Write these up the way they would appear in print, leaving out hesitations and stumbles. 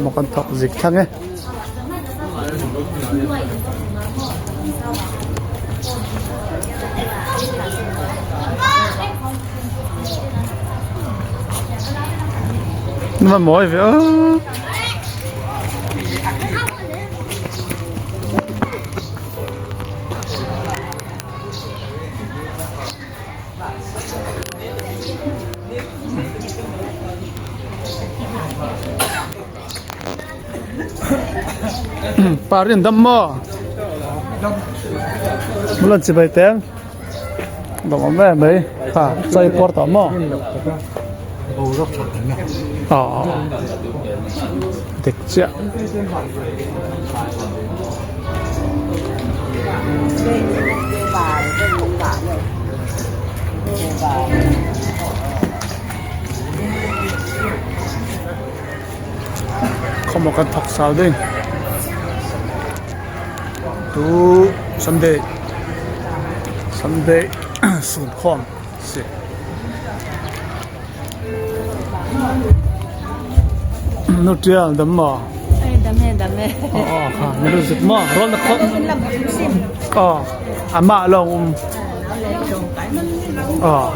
Khawmaw kan thawk zik thlang e. Nó mawi ve aw. Parin dam maw? Mulan chibai teng. Dam awm em mai. Ha, chai puar tawh maw? Aw. Dik chiah. Khawmaw kan thawk sal ding tu Sunday Sunday sun khawm si. Nu tial dam maw? Dam e dam e. Aw kha na lu zuk maw? Rawl na khawt. Aw amah lawng um. Aw.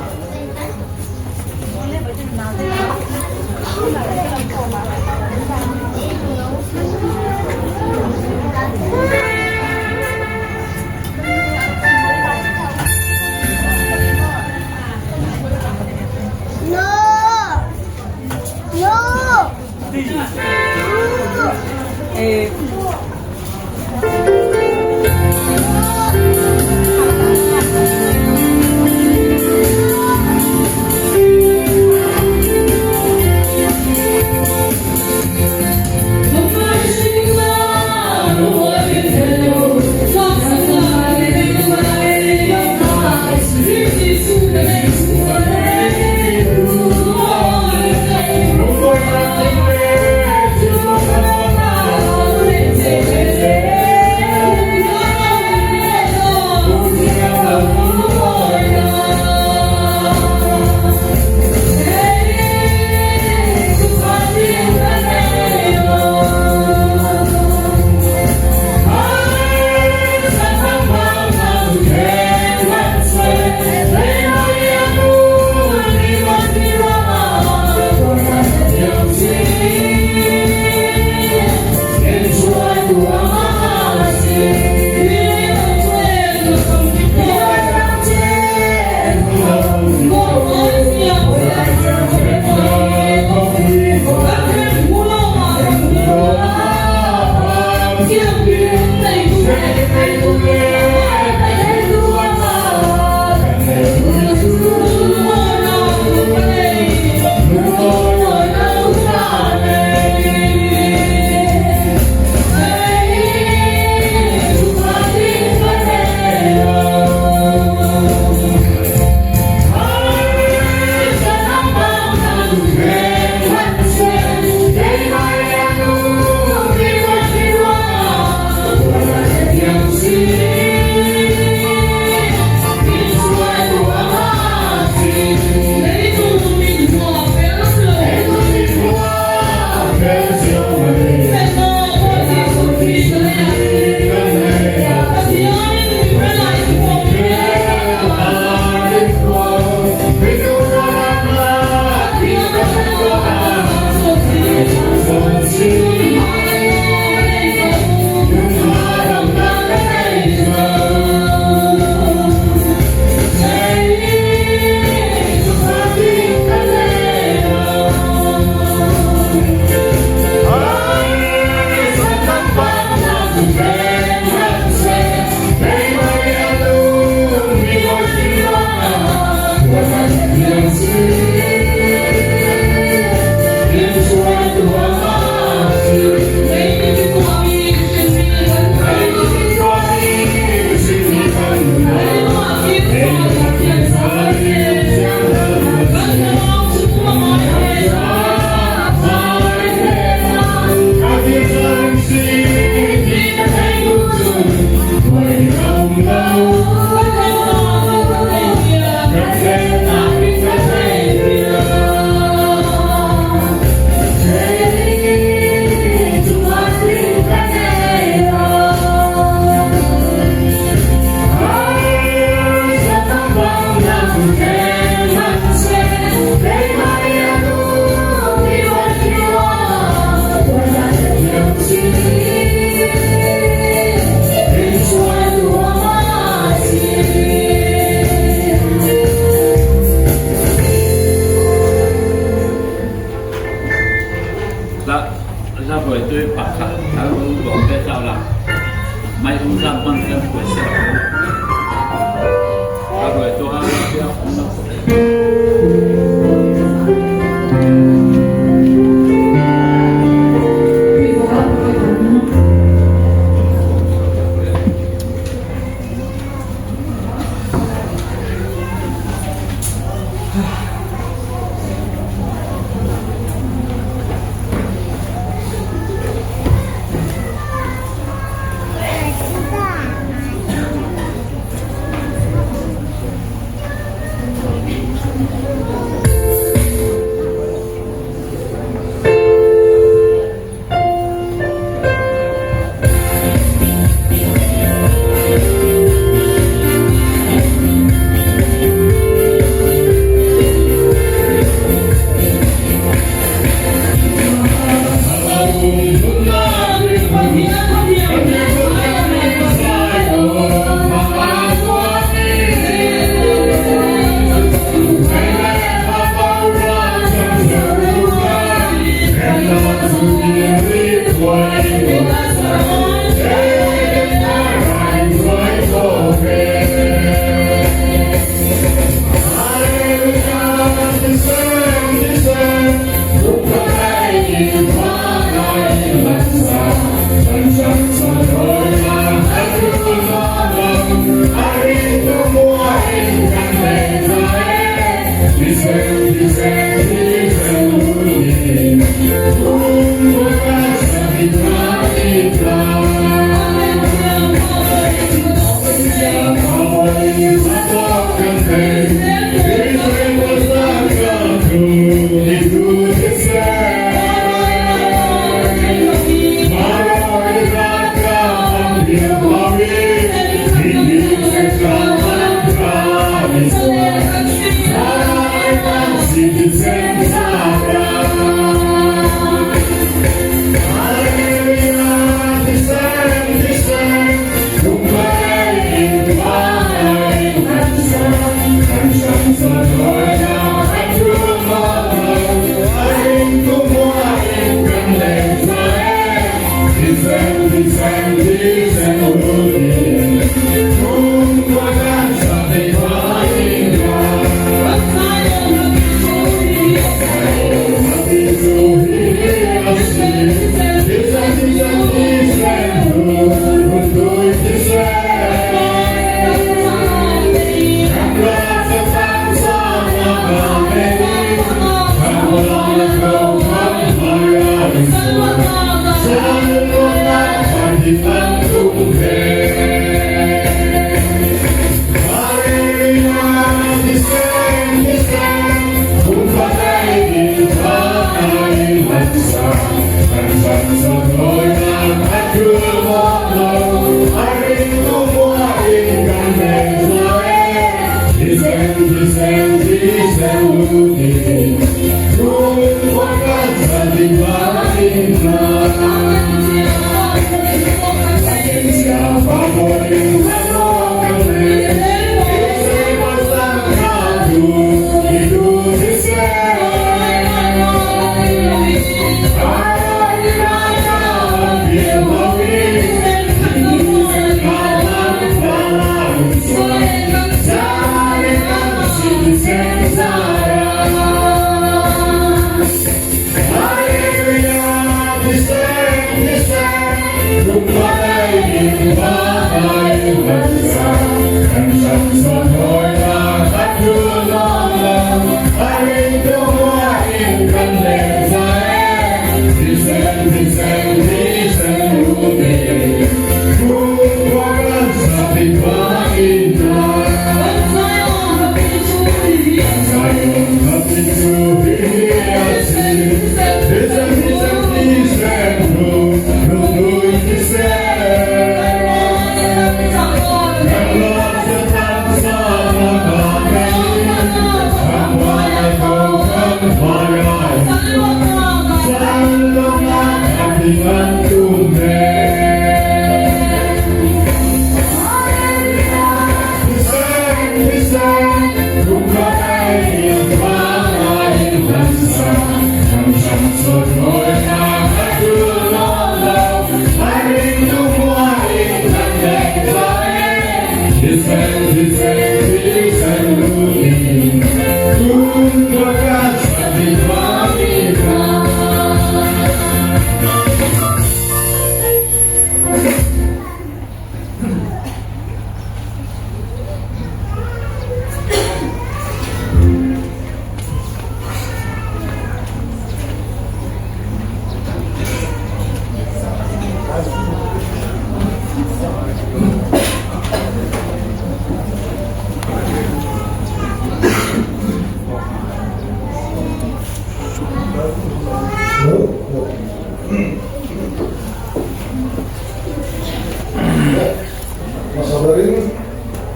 Hmasa berin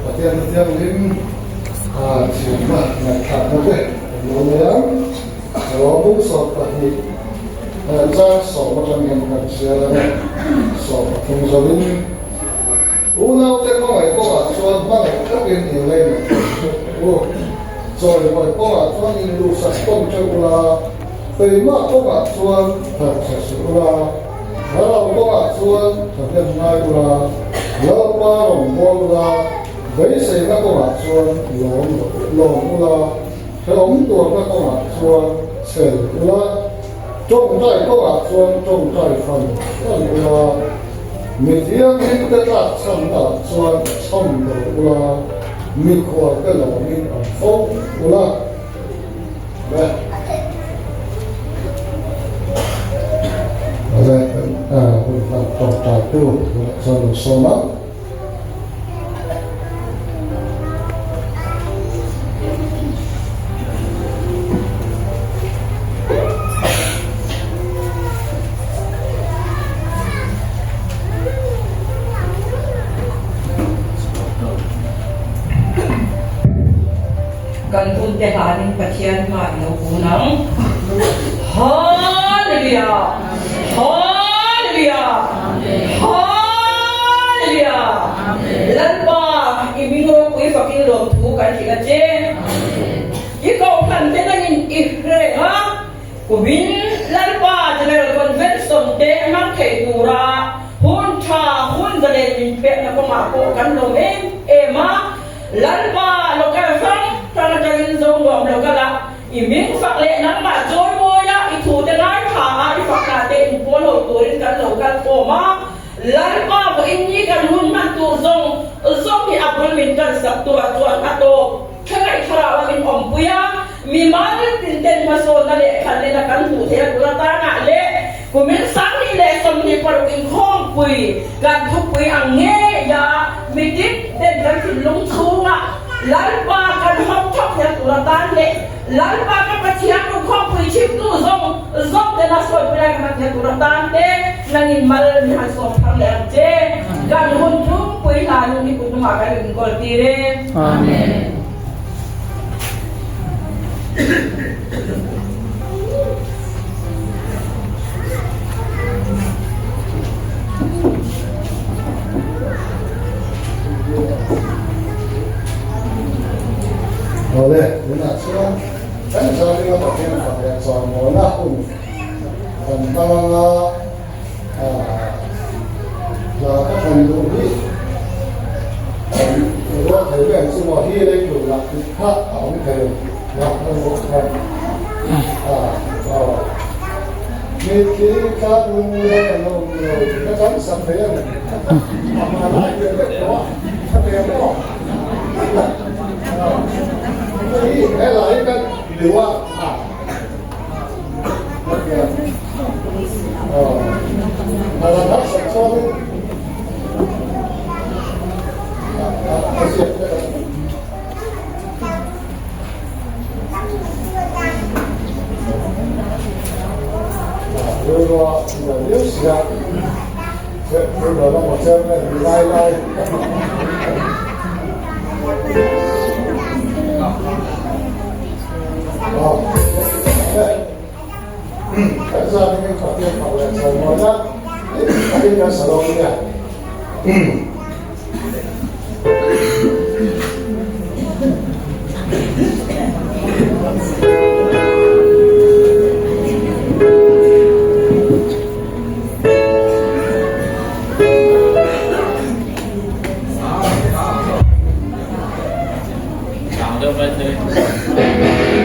Pathian Thianghlim chhiarna ngaihthlakna te kan lo nei ang. Rawng 12 chang 10 atangin kan chhiar ang e. 13 zawin Unaute khawngaih kawngah chuan hmangaih takin in lei mai thei theuh u. Chawimawi kawngah chuan in duhsak tawn theuh ula, keimah kawngah chuan harhchhe suh ula, thlarau kawngah chuan thahnem ngai ula, Lalpa rawn bawl ula, beiseina kawngah chuan lawm lawm ula, hrehawm tuarna kawngah chuan chhel ula, Tawngtai kawngah chuan tawngtai fan fan ula, mi thianghlim te tlak chhanna chuan chhawm lo ula, mikhual te lawmin an fo ula. Le. Le, hun hlan tawngtai tu chuan lo sawm ang. Kan hun te hlanin Pathian hma i lo kun ang. Hallelujah! Hallelujah! Hallelujah! Lalpa, i hming ropui fakin lawmthu kan hrilh a che. I kohhran te nangin i hreng a, kumin Lalpa General Convention te hmang thei tura hun tha, hun zalen min pekna kawngah pawh kan lawm em em a. Lalpa local hrang hrang atangin zo nuam local a i hming fak leh nangmah chawi mawi a, i thu te ngai tha a, i fakna te in pawl ho turin kan lo kal khawm a. Lalpa vawiin ni kan hun hman tur zawng zawng hi a bul min tan sak tura chuan a tawp. Thangaih thlarau a min awmpui a, mimal tin ten hmasawnna leh thanlena kan hmuh theih a tur atanah leh kumin 2026 inkhawmpui kan thupui ang ngei a, mitin ten kan thinlung chhungah Lalpa kan hawp thawk theih a tur atan leh Lalpa ka Pathian inkhawmpui chhimtu zawng zawng ten a sawipui lai ka hman theih a tur atan te nangin mal min han sawm thar leh ang che. Kan hun tlungpui hla lung i kut hnungah kan inkawl tir e. Amen. Awle, tunah chuan kan zaninga Pathian fak leh chawimawi hun kan hmang anga hla ka thlan duh hi kan ruat thei mai ang chu maw hi lei tur lah tih kha a awm thei lo lah kan ruat khan aw mitthi kha lung leh a lo awm lo tih kha chuan sak thei a ni a lai ve vek tawh a tha ve maw hei he hla hi kan liu a. Chang deuh mai thei.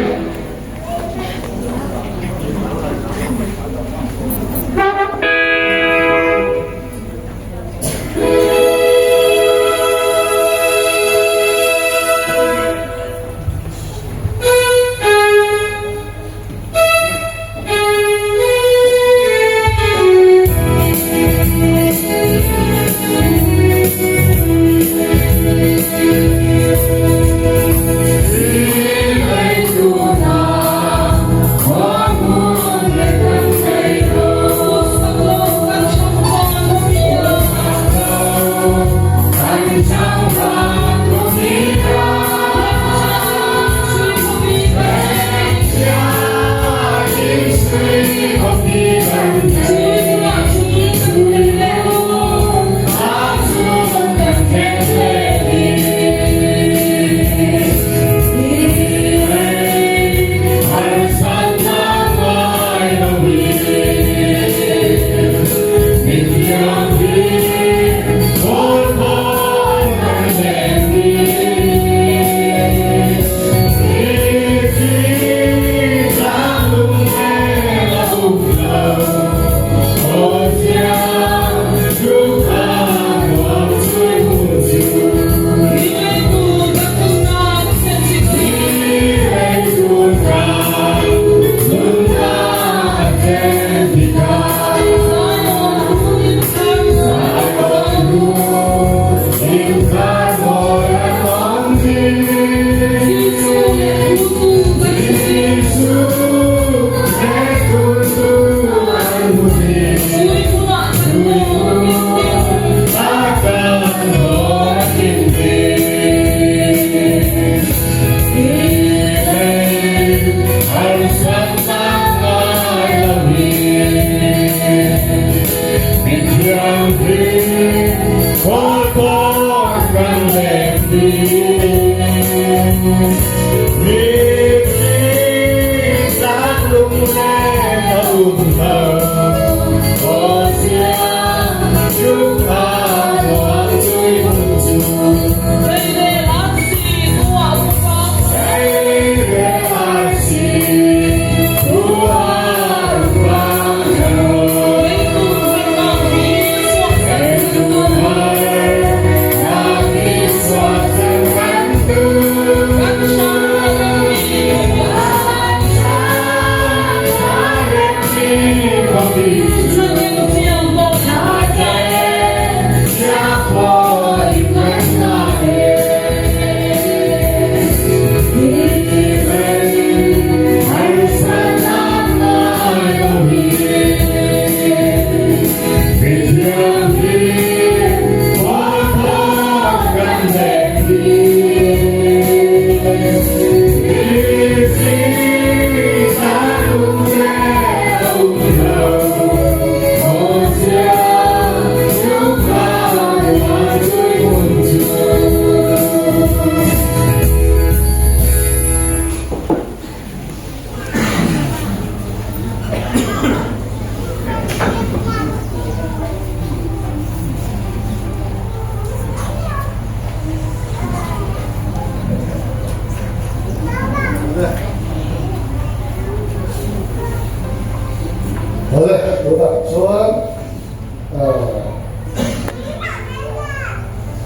Awle, tunah chuan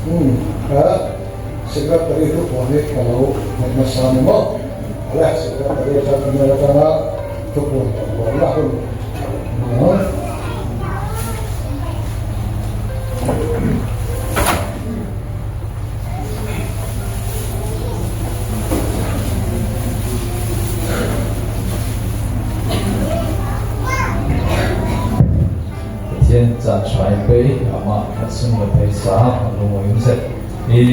umm secretary thu pawh hi ka lo hmet nasa ni maw? Awle, secretary atang email atanga thu puan kan buaina hun a ni ang. Pathian chan hrai pei amah kan sung le phei sa a lungawim zet. I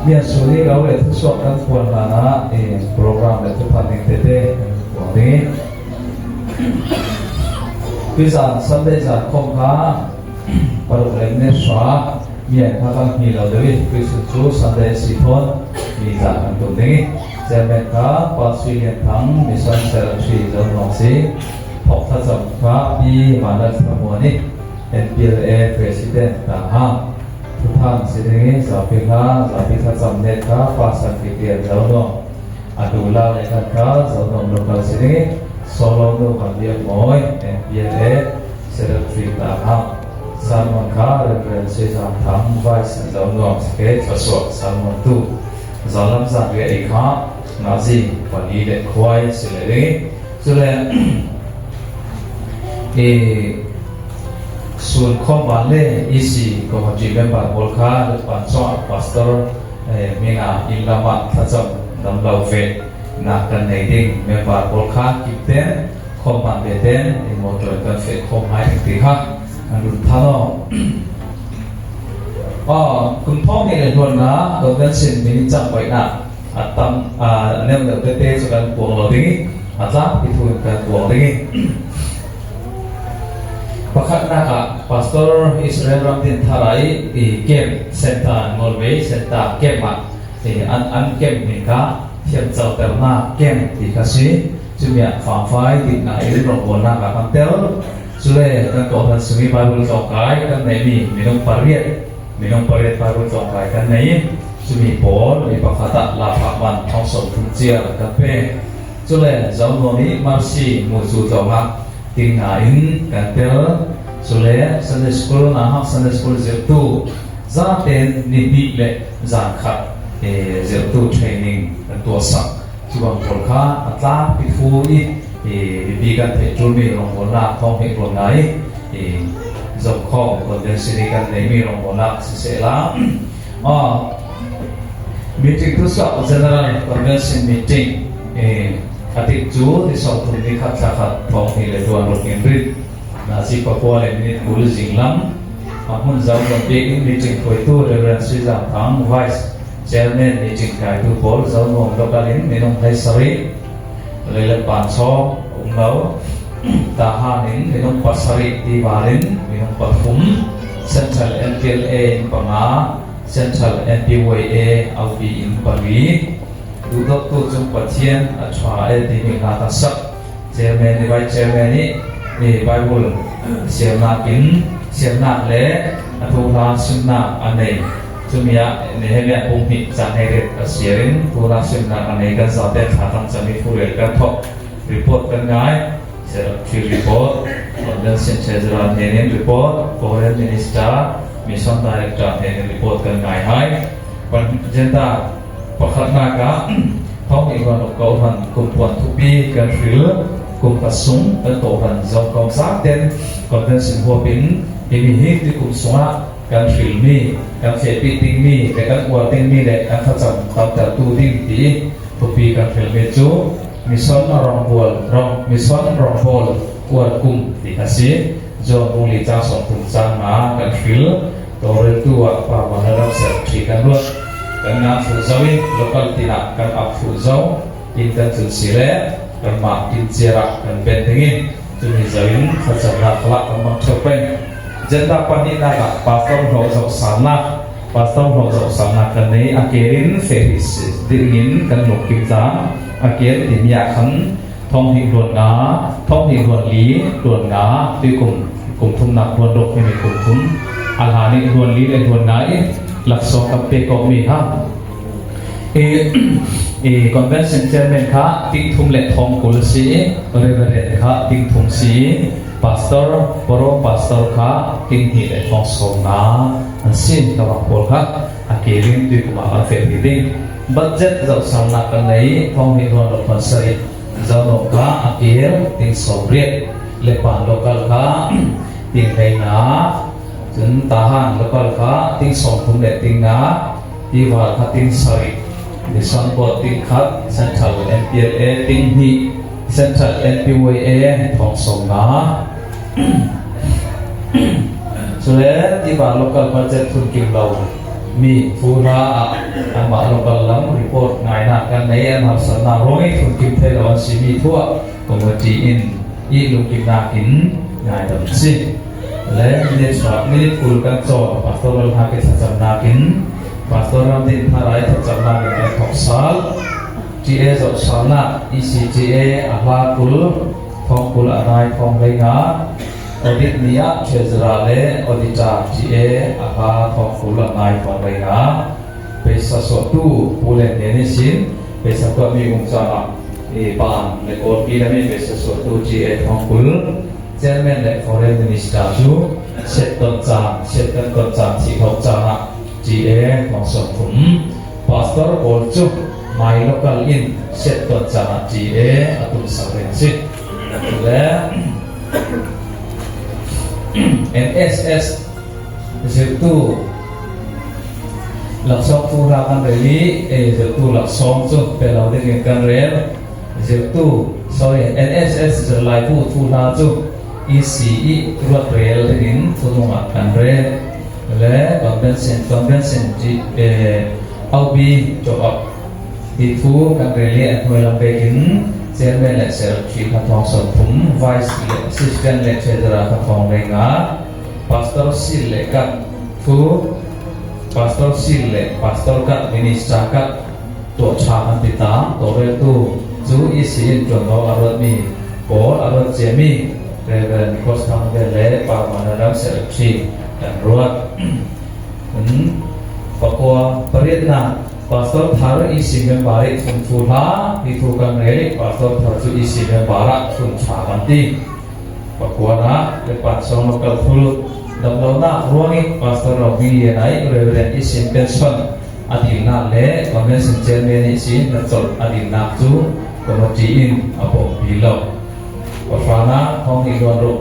Liansual hi lo le thusuak kan phuan hlan ah i program le thuphan ding tete kan puang ding i Tuzan Sunday zan khawm kha paruk le minute hra mian kha kan hmi lo deuh i tuisun cu Sunday a si fawn mi zan kan tum ding i chairman kha Pa Sui Lian Thang Mission Secretary Zonuang si thawk thlacam kha Pi Vanlal Thlamuan i NPLA President ta ha Thuthang si ding i zapi hla zapi thlacam net kha Pa San Bik Lian Zonuang a tu la le khat kha Zonuam local si ding i Solo nu kan biak mawi NPLA Secretary ta ha Salmon kha Reverend Sui Zam Thang Vice Zonuam si ke Chawsuak Salmon tu Zalam zan riah ei kha Nazi pali le khuai si le ding i cule i Sun khawm van le EC committee member pawl kha Lutpan cungah pastor minga inn lam ah thlacam damlo ve nak kan nei ding member pawl kha kip ten khawm van ve ten i motor in kan feh khawm ngai ding ti kha an run than aw. Aw kum thong hnih le hluan nga convention min cang poihnak a tam a nem deuh tete cu kan puang lo ding i a tlangpi thu in kan puang ding i Pakhatnak ah Pastor Israel ram din thar ah i camp center Norway center camp ah an an camp ning kha thiamcoternak camp ti kha si. Cumi ah fangfai diknak in rawngbawlnak ah kan tel. Cule kan kawhhran sung i Bible tlawngkai kan neihmi minung pariat minung pariat Bible tlawngkai kan nei i cumi pawl mi pakhat ah lafak man thong 30 cia kan pek. Cule Zonuam i Mercy mucu tlawng ah ting nain kan tel. Cule Sunday School Nahak Sunday School zirhtu zaten ni hnih le zan khat zirhtu training kan tuah sak. Cu bang pawl kha a tlangpi thu i mipi kan theih ṭulmi rawngbawlnak thawng hi ruat ngai i zomkhawm convention i kan neihmi rawngbawlnak siseh la meeting thusuak general convention meeting Khatik cu ni 30 ni khat thla khat thong hnih le tuan ruk in rit nazi pakua le minute 20 zinglam a hmun zau kan pek in meeting hruaitu Reverend Sui Zam Thang Vice Chairman meeting kaitu pawl Zonuam local in minung hlei sarih Leilet Panchaw um lo Tahan in minung pasarih Tivar in minung pathum Central NPLA in panga. Central NPYA aupi in pali. Duhdawttu cung Pathian a ṭha e timi hla kan sak. Chairman nih Vice Chairman nih Bible siarnak in siarnak le a thuhla simnak a nei. Cumi ah Nehemiah pung hnih caan hei ret a siar in thuhla simnak a nei kan zaten thla kan cam i thurel kan thok. Report kan ngai. Secretary report, Convention Treasurer hnen in report, Foreign Minister, Mission Director hnen in report kan ngai hai. Agenda pakhatnak ah thong i ruan ko han kumpuan thupi kan hril kum pasung kan ko han zong kong zak ten convention huapin himi hi ti kum sungah kan hril mi kan fehpi ding mi le kan uar ding mi le kan thlacam tamter tu ding ti thupi kan hril mi cu Mission rawngbawl rawng mission rawngbawl uar kum ti a si. John bung li cang 30 cang nga kan hril. Tawlreltu ah Pa Vanlalram Secretary kan ruat. Kan ngang fuh zau i local tin ah kan ap fuh zau. Inn kan tlun si le kanmah inn ciar ah kan ben ding i cumi zau in thlacamnak khalah kan bang ṭheo peng. Agenda pahnihnak ah pastor hlawh zoh salnak Pastor hlawh zoh salnak kan nei. A kel in fehri ding in kan lungkim cang. A kel timi ah khan thonghnih hluan nga, thonghnih hluan li, hluan nga, tuikum kum thumnak hluan ruk timi kum thum, a hlan i hluan li le hluan nga i laksawng kan pe ko mi kha i convention chairman kha ting thum le thong 20 si i reverend kha ting thum si i pastor poro pastor kha ting hnih le thong 50 an si. Ka pawl kha a kelin tuikum ah kan feh ding. Budget zohsangnak kan nei. Thong hnih ruan ruk 7 zono kha a kir ting 80, Lepan local kha ting 15, cun Tahan local kha ting 30 le ting nga, Tival kha ting 7, Mission Board ting khat, Central NPLA ting hnih, Central NPYA thong 50. Cule tiva local budget thun kim lo mi phu hna ah anmah local lam report ngainak kan nei. An harsatnak ruang i thun kim thei lo an si mi thuah committee in i lungkimnak in ngaidam si le minute minute 20 kan cawn. Pastoral hna ke thlacamnak in Pastor Ramdin Tharai thlacamnak in kan thok sal. TA zoh salnak ECTA a hla 20 thong 20 a nai thong 15. Audit ni ah treasurer le auditor TA a hla thong 20 a nai thong 15. Peisa sawhtu pu le ne ni sin peisa tuahmi um caah i ban le kawlpi le mi peisa sawhtu TA thong 20. Chairman le foreign minister cu set ton caan set kan ton caan thi thok caan ah TA thong 30. Pastor pawl cu mai local in set ton caan ah TA a tum sak ring si le NSS zirtu laksawng tu ra kan rel i zirtu laksawng cu pe lo ding in kan rel. Zirtu, sorry, NSS zirlai bu thu hla cu ECE ruat rel ding in thunung ah kan rel le convention OB job up ti thu kan rel i a hnuai lam bek in chairman le secretary kha thong 30, vice le assistant le treasurer kha thong 50. Pastor sil le kat thu pastor sil le pastor kat minister kat tuah ṭha an ti ta. Tawlreltu cu EC in ṭuanvo a ruatmi pawl a ruat ciami Reverend Cross Thangvel le Pa Vanram Secretary kan ruat. Pakua pariatnak Pastor thar EC member i thum thu hla ti thu kan rel i pastor thar cu EC member ah thun ṭha kan ti. Pakua na le pansong local thul damlonak ruang i Pastor Robi Lian ai Reverend EC pension a dilnak le convention chairman nih sin na colh a dilnak cu committee in a pawmpi lo. Pahrana thong hnih luan ruk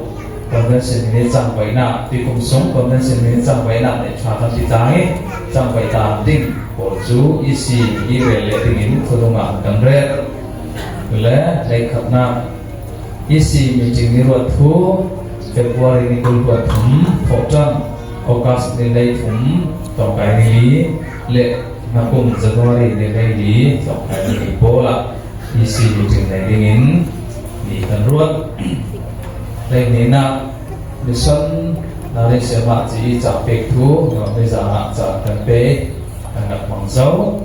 convention ni cang nak ti kum sung convention ni cang nak nih tha kan ti tang i cang vai tan ding pawl cu EC i rel le ding in thulung ah kan rel le leikhatnak EC meeting ni ruat thu February ni 23 thawhṭan, August ni 33 tawngkai ni li le nakum January ni 14 tawngkai ni li pawl ah EC meeting nei ding in ni kan ruat. Hleihnih mission Nari siamah chi i ca pek thu nuammi zaan ah ca kan pe kan rak hmang zau.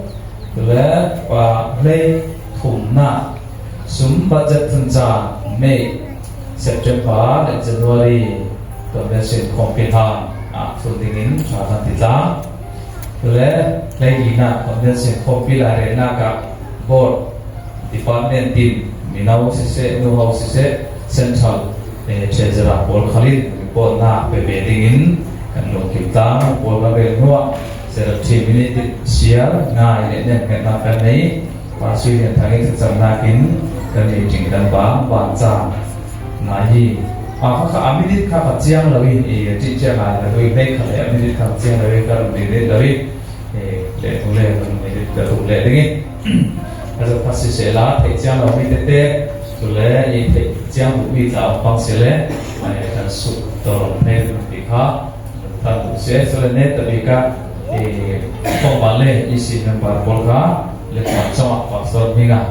Tule pa hlei thumnak sum budget thun ca May, September le January convention khawmpi hlan ah thun ding in tha kan ti tlang. Tule hleilinak convention khawmpi lairelnak ah board department tin mino siseh nuho siseh central treasurer pawl khalin report nak pe ve ding in kan lungkim tlang pawl kan rel hnuah secretary minute siar ngai le nem kan nak kan nei pa sui lian thang in thlacamnak in kan meeting kan bang van ca ngai hi a kha kha a minute kha ka chiang lo in i ti chiang ngai la lui nei kha le a minute kha chiang lo in ka rum le lo i le tu le kan minute ka rum le ding in a zo kha si se la thei chiang lo mi tete tu le i thei chiang bu mi tla pang se le kan su to ne ti kha tan bu se so le ne ta bi ka e kong ba le EC member pawl kha le kwan chungah pastor hmingah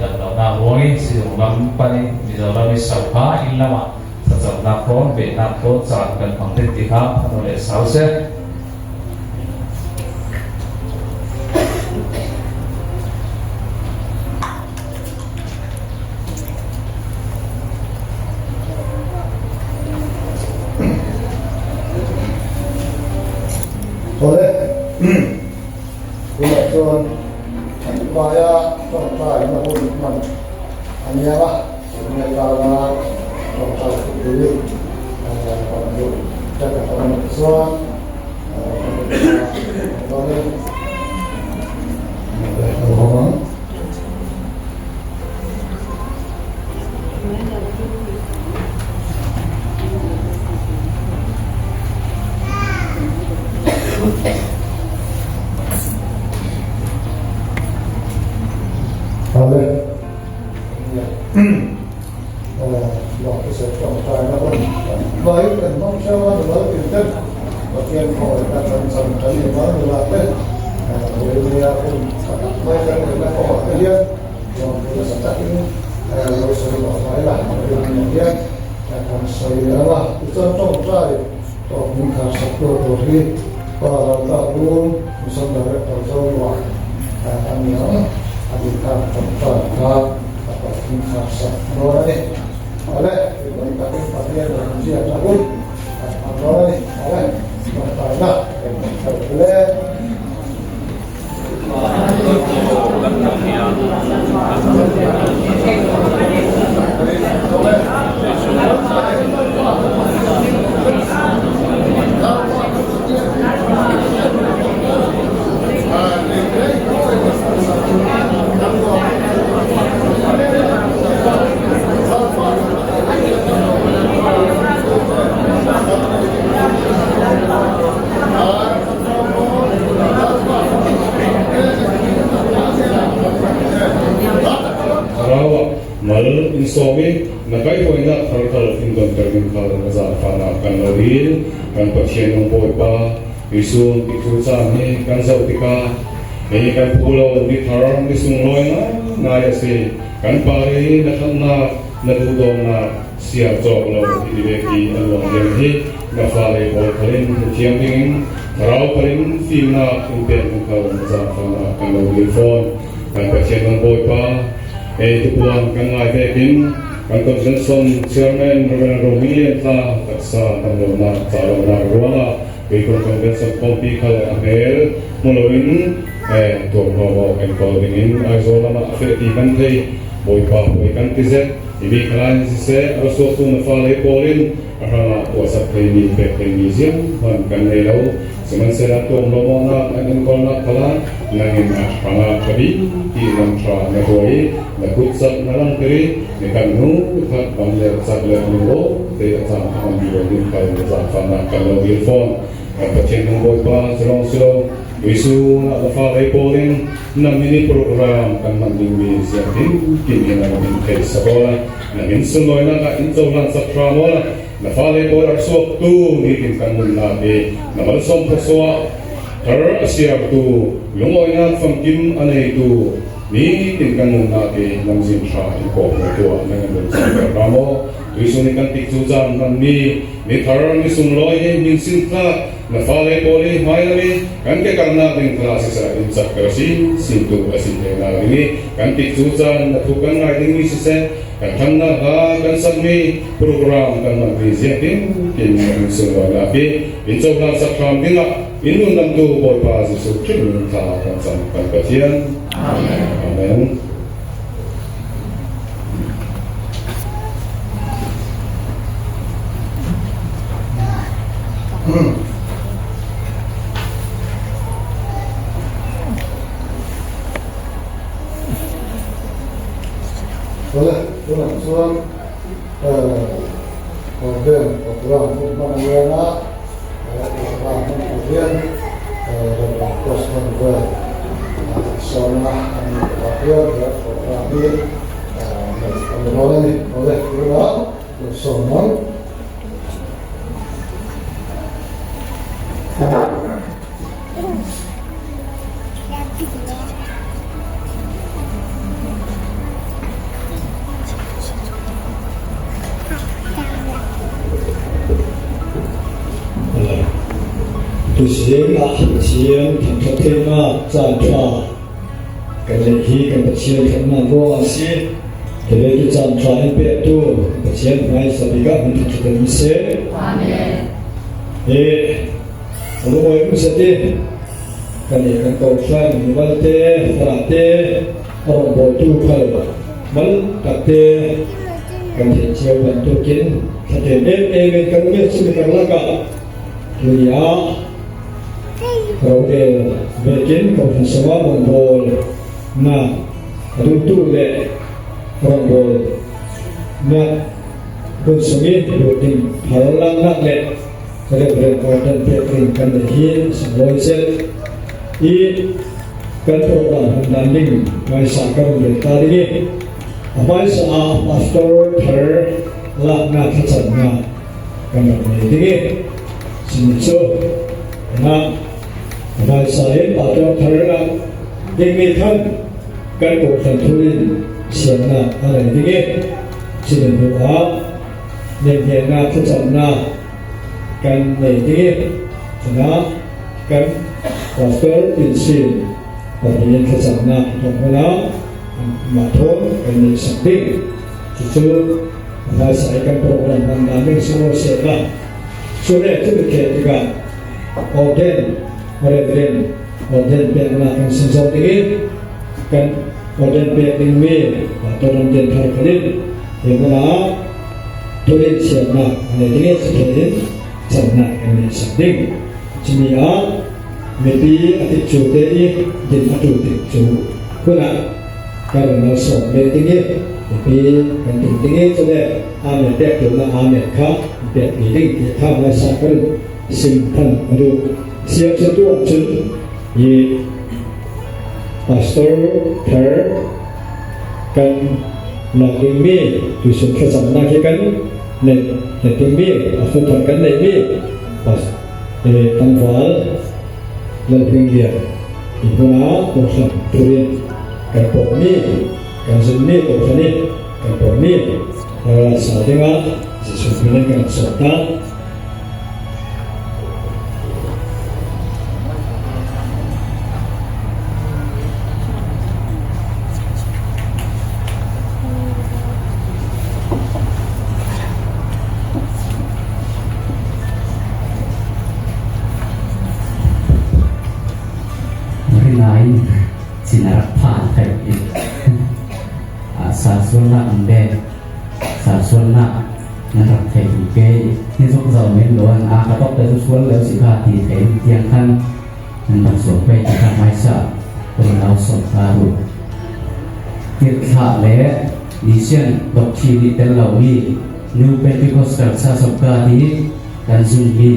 damlonak ruangin sizung lam pan in Mizoram i Sopha inn lamah thlacamnak thawn behnak thawn caan kan hmang ding ti kha phanu le sau seh. Awle. Tunah chuan an hmaia tawngtaina hun hman a nia a, chumi atana tawngtai thut turin kan duh te kan awm ang chuan kan awm dawn e. Kan awm ang. Amen. Mai kan hmang hrang a nula tin ten Pathian khawngaih na kan chan kan ni mal nula te Vawinia hun tha tak mai kan neihna kawngah te hian Lawmtu nasa takin lo sawi tawh mai la Vawinia hian kan sawi leh ang a tichuan tawngtai tawp min khar sak tur tur hi Pa Lalta Bun Mission Director Zonuah a ni ang a tih khan tawngtai kha a tawp min khar sak dawn a ni. Awle, tihmai takin Pathian rawn ziakna hun kan hmang dawn a ni. Awle, tawngtaina kan hmang theuh hle. Thlarau ah mal in sawm i na kaihhruainak thar khal in donter ding khal na zaangfah nak kan lo dil. Kan Pathian nung Bawipa Jesuh ti thu caan hi kan zoh tikah hi kan phu lo ni thar ni sunglawi ngaingai a si. Kan pa i na thatnak na duhdawtnak Siar cawk lo ti bivek i a luang lem hi na fale pawl khal in hmu thiam dingin thlarau khal in fimnak in pek hnu khal na zaangfahnak kan lo dil fawn. Kan Pathian nung Bawipa, ei tupuan kan ngai vek in kan Convention Chairman Rev. Romi Lian Thla taksa dam lonak ca lonak ruangah tuikun Convention khawmpi khal a hmel hmu loin tuamhlawm awk enkawl dingin Aizawl lamah a feh ti kan thei. Bawipa hawi kan ti zet. Timi khalai in siseh, a ra suaktu na fale pawl in a hrangah tuahsak theimi pek theimi zeihmanh kan nei lo. Sihmanhsehlaw tuamhlawmawknak an enkawlnak khalah nangin a hrangah ṭha bik ti lam ṭha na tuah i na kutcak na langhter i na kan hnu khat bang le cak le lungrawh te a caan a hman lo ding khal na zaangfahnak kan lo dil fawn. Kan Pathian nung Bawipa cu lawng si lo, Jesuh na fale pawl in Na mini program kan hman dingmi ziah tin in a rak in theih sak aw. Na min sunlawinak ah in cohlan sak hram aw. Na fale pawl a suaktu nitin kan nunnak i na malsawm thawsuah thar a siartu lungawinak famkim a neitu Nitin kan nunnak hi lamzin ṭha in kawhhmuhtu ah na kan run canter hna maw? Tuisun i kan tikcu caan hmanmi ni thar ni sunglawi hi min sintlak na fale pawl hi hmailam i kan ke kalnak ding kha siseh in cakter sinsin tu a si te na ding i kan tikcu caan na thu kan ngai dingmi siseh kan ṭhannak hla kan sakmi program kan hmanmi ziah tintin na min sunglawinak hi in cohlan sak hram dingah in nundamtu Bawipa Jesuh Khrih min thla kan cam kan Pathian. Amen. Amen. Wala, tunah chuan Order program hun hmang a nia a, program hmang tur hian Reverend Cosman Vel sawmna a ni tawh hian he program hi neih a ni dawn a ni. Awle, tunah lo sawm ang. Tuzing ah Pathian thangṭhat theihnak caanṭha kan neih hi kan Pathian ṭhatnak ruangah a si. Hi tu caanṭha in pektu Pathian hmaisa bik ah min thangṭhat in seh. Amen. Hi Lungawi um set i kan i kan kohhran mimal te farah te a rawngbawltu khal mal tak te kan theih cio bantukin thlatem em em in kan um i chimi karlak ah tuni ah rorel vekin kohhran sangah rawngbawl na a duhtu le rawngbawl na hun sung i lut ding thar laknak le Reverend Gordon Petrin kan neih hi sunglawi cel i kan program hun dan ding hmaisa ka run rel ta ding i a hmaisa ah pastor thar laknak thlacamnak kan rak nei ding i simi cu na hmaisa in pastor thar lak dingmi khan kan kohhran thulin siamnak a nei ding i simi hnu ah nemhehnak thlacamnak kan nei ding i cunah kan pastor Pinsin Pathian thlacamnak tong hmun ah mah thawn kan nei sak ding. Cucu hmaisa i kan program hman dan ding si maw seh la cu le cu ke tikah orden reverend orden peknak kan sin zong ding i kan orden pek dingmi pastor Ramden Thar Khalil he hmun ah Tulin siamnak a nei ding i cuthei in cannak kan nei sak ding. Cumi ah mipi a tikcu te i din a tu tik cu hun ah kan ron sawm ve ding i mipi kan ding ding i cule amen pek tu na amen kha pek pi ding ti kha hmaisa kan sim than a duh. Siam cu tu ahcun i pastor thar kan lak dingmi tuisun thlacamnak hi kan neih dingmi pastor thar kan neihmi tlangval Lalhminglian hi hmun ah kawhhran turin kan pawmmi kan zummi kawhhran i kan pawmmi sa dingah Jesuh min in kan sawm hna. Rinain chin a rak phan thai i sa sualnak an le sa sualnak nan rak thei tu ke ni zok zau men lo an a ka tok te chu sual lo si kha ti thei tiang khan nan rak sual pe ti kha mai sa kon lau som ta ru tir thla le ni sian dok thi ni tel lo mi New Pentecostal Church of God hi kan zummi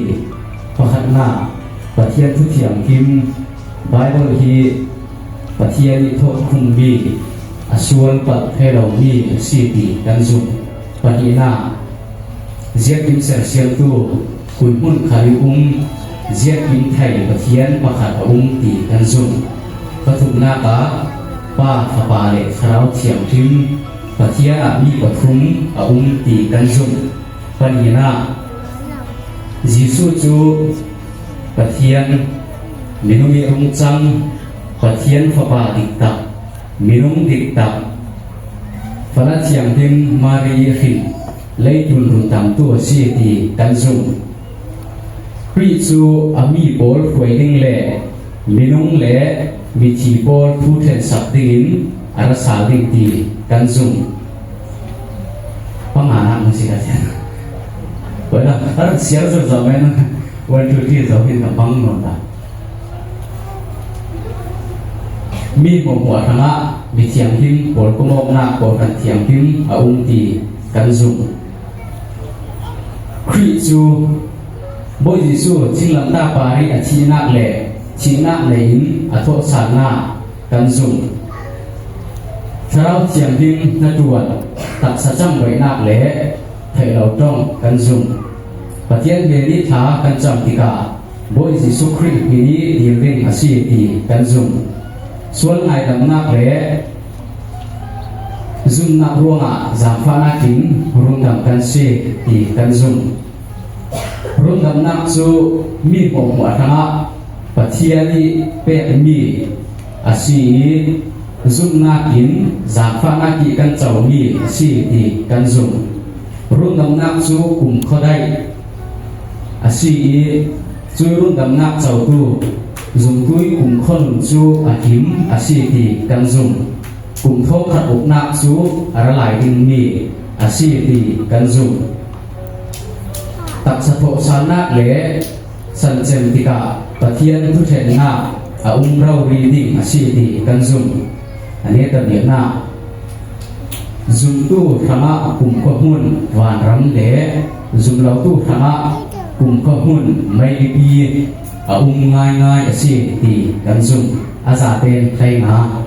pakhatnak Pathian Thuthiang Kim Bible hi Pathian nih thawhkhummi a sual palh thei lomi a si ti kan zumh. Pahnihnak, ziakinn sersiamtu kun hmun khal i um ziakinn thei Pathian pakhat a um ti kan zumh. Pathumnak ah, Pa, Fapa leh Thlarau Thianghlim Pathian ah mi pathum a um ti kan zumh. Pahnihnak, Jesuh cu Pathian, minung i rungcang, Pathian Fapa diktak, minung diktak, Fala Thianghlim Mari i hrin, leitun rundamtu a si ti kan zumh. Khrih cu a mi pawl hruai ding le minung le mithi pawl phu ṭhensak dingin a ra sal ding ti kan zumh. Panganak na si ka tian. Wala, ar siar zo zo men 1 2 3 zo hin ka bang non ta. Mi hmuhmuah hrangah mi thianghlim pawl kumawknak kawhhran thianghlim a um ti kan zumh. Khrih cu Bawi Jesuh thinglamtah par i a thihnak le thihnak lei in a thawhṭhannak kan zumh. Thlarau Thianghlim hnatuan taksa camhbaihnak le theihlo tong kan zumh. Pathian hnen i thla kan cam tikah Bawi Jesuh Khrih min i dil ding a si ti kan zumh. Sual ngaidamnak le Zumhnak ruangah zaangfahnak in rundam kan si ti kan zumh. Rundamnak cu mi hmuhhmuah hrangah Pathian i pekmi a si i zumhnak in zaangfahnak i kan comi a si ti kan zumh. Rundamnak cu kum khuadaih a si i cu rundamnak cotu zumtu i kum khuanun cu a him a si ti kan zumh. Kum thongkhat uknak cu a ra lai dingmi a si ti kan zumh. Taksa thawhsannak le sancem tikah Pathian thuṭhennak a um rori ding a si ti kan zumh. Ane tabiaknak zumtu hrangah kumkhua hmun vanram le zumlotu hrangah kumkhua hmun meilipi a um ngaingai a si ti kan zumh. A zaten hlei nga.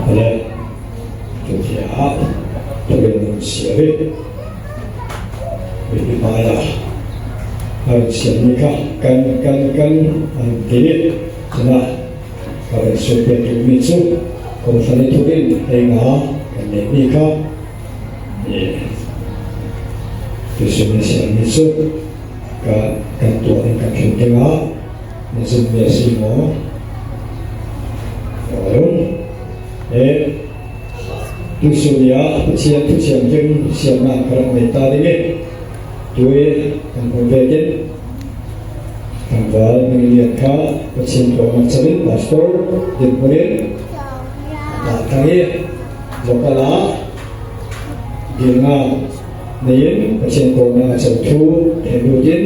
Le chu thia thurin siari mi hmaiah a rawn siammi kha kan kan kan an ti. Cuna ka rawn sualpiak duhmi cu kawhhran i thurin ei nga kan neihmi kha tuisun na siammi cu ka kan tuah ding kan thlun dingah na zumhmi a si maw? Tuisun ah Pathian thu thianghlim siamnak ka rak nei ta ding i tui kan hmu ve tin tlangval Minglian kha Pathian tuahnak chalin pastor dinhmun in a tang i local ah dilnak nei in Pathian kawlnak a chal thu he lut in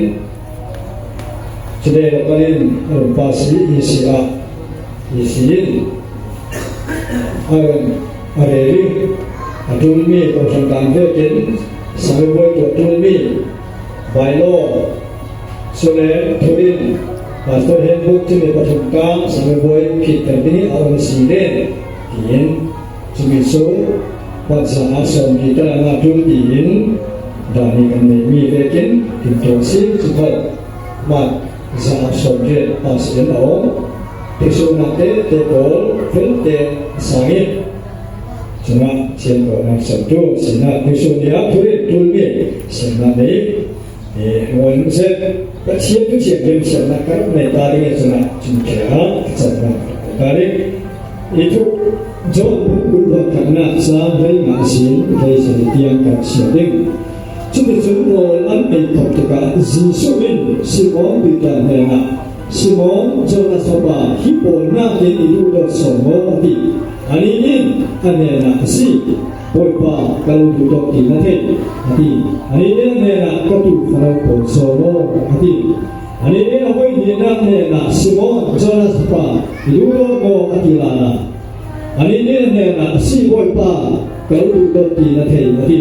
today local in a run pass i EC ah EC in A rawn a rel i a ṭulmi kawhhran kaan vekin samibuai tuah ṭulmi bylaw Suleng Thurin Pastor Handbook timi pathum kang samibuai phit ding a um si len tiin cumi cu hmansa ah sawmli tal nga ṭul tiin dani kan neihmi vekin timtuah si cukhal mat za 80 pas in a um. Thisunak tete pawl felte a sang i cungah sian kawhnak sertu sinah Jesuh nih a thurin tulmi siannak nei ngol seh Pathian tu thianghlim siannak ka rak nei ta ding cungah cungkhia a cannak ta ding i thu John buk kul khatnak sang hlei nga sin hlei sari tiang kan sia ding. Cuticun rawl an ei khawp tikah Jesuh in Simon Peter hnenah, Simon, Jonas fapa, hi pawl nakin i duhdawt sawm maw? a ti. Anih nih a hnenah, A si, Bawipa, ka lo duhdawt ti na theih, a ti. Anih nih a hnenah, Ka tuu fano pawl sawm maw? a ti. Anih nih a voi hnihnak hnenah, Simon, Jonas fapa, i duhdawt maw? a ti lana. Anih nih a hnenah, A si, Bawipa, ka lo duhdawt ti na thei, a ti.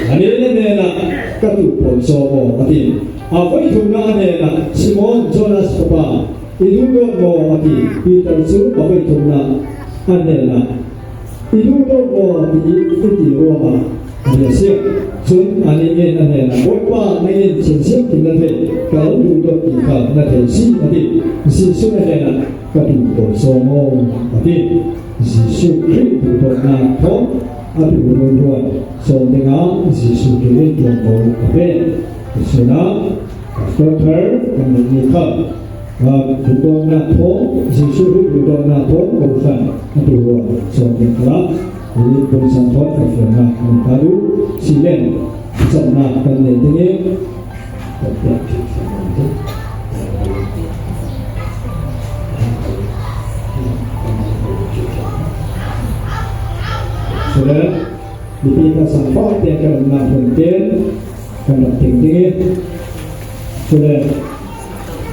Anin a hnenah, Ka tu pawn sawm aw, a ti. A vawi thumna a hnenah, Simon, Jonas fapa, i duh dawt maw? a ti. Peter chu a vawi thumna a hnenah, I duh dawt maw? ti i ti ruangah a ni a siam. Cun anih in a hnenah, Bawipa, nangin chhinchhiah kim na thei, ka lo duh dawt ti kha na thei si, a ti. Jesuh a hnenah, Ka tu pawn sawm aw, a ti. Jesuh Khrih duh dawtnak thawng a tu runruan sawm dingah Jesuh Khrih in ṭuanvo a pek. Sinah Pastor thar kan ngeihmi kha duhdawtnak thawng Jesuh Khrih duhdawtnak thawng kawhhran a tu ruang sawm ding kha hi pungsan thawng kan fiannak kan ta duh. Silen thlacamnak kan nei ding i kan piak Sule mipi kan sangfah te kan umnak hmun te kan rak ting ding i sule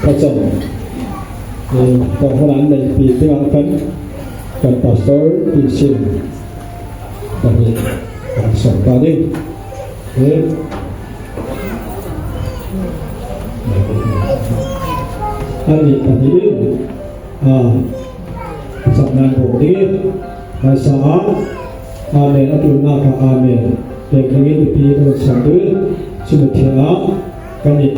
thlacam tawnghalan nei pi tingah kan kan pastor tin pahnih kan sawm ta ding. Ani pahnihin saknan bawk ding hmaisa ah Amen a tulnak ah Amen pek dingin mipi kan rak tu chumi thiang ah kan i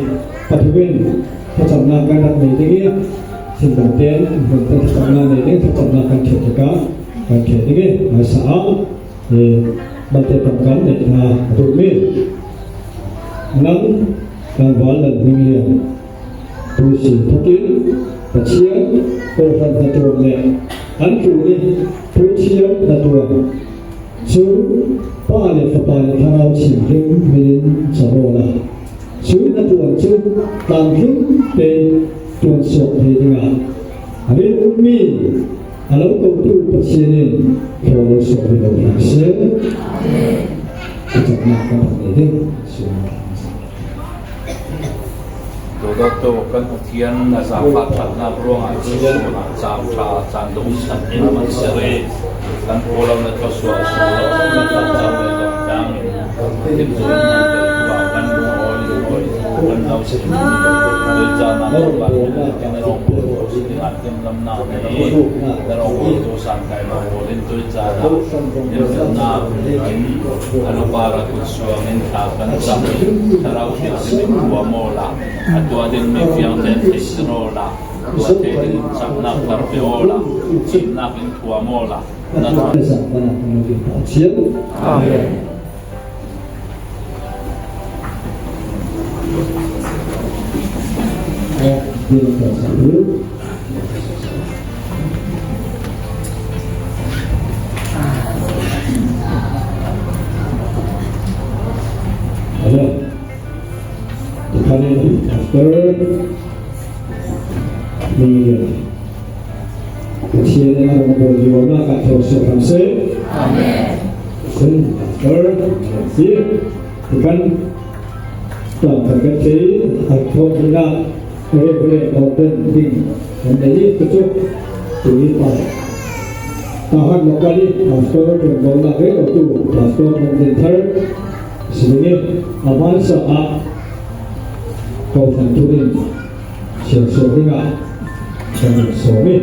pathumin thlacamnak kan rak nei ding i thinlung ten hmun te thlacamnak nei ding thlacamnak kan thiat tikah kan thiat ding i hmaisa ah Malte tongkam neih hna a duhmi nang tlangval nan hming lian tu si thokin Pathian kawhhran hnatuan le an tu nih puithiam hnatuan cu Pa le Fapa le Thlarau Thianghlim min in carawl a cu hnatuan cu tlamtling tein tuan suak thei dingah a rin ummi A lo kotu Pathian in thaw lo sawh rih lo hlah seh. Thlacamnak kan rak nei ding. Dawdawtu kan Pathian na zaangfah ṭhatnak ruangah cun caan ṭha caan dawh san in man ser i kan paw lo na thluachuah sung lo na thlacam le dongtlang in thilzun nan tel khua kan lungawi lungawi kan lo sin Amen. Pathian in a rawng bawl lio nak ah thaw sawh hram seh. Amen. Cun pastor si kan tuan kan kan thei an thawk dingah Reverend Gordon ding kan nei i cucu tui pa tahan lokal i pastor tuan bawl nak re tu pastor kan din thar si ding i aman sa ah kohhran thurin siansawh dingah kan in sawm i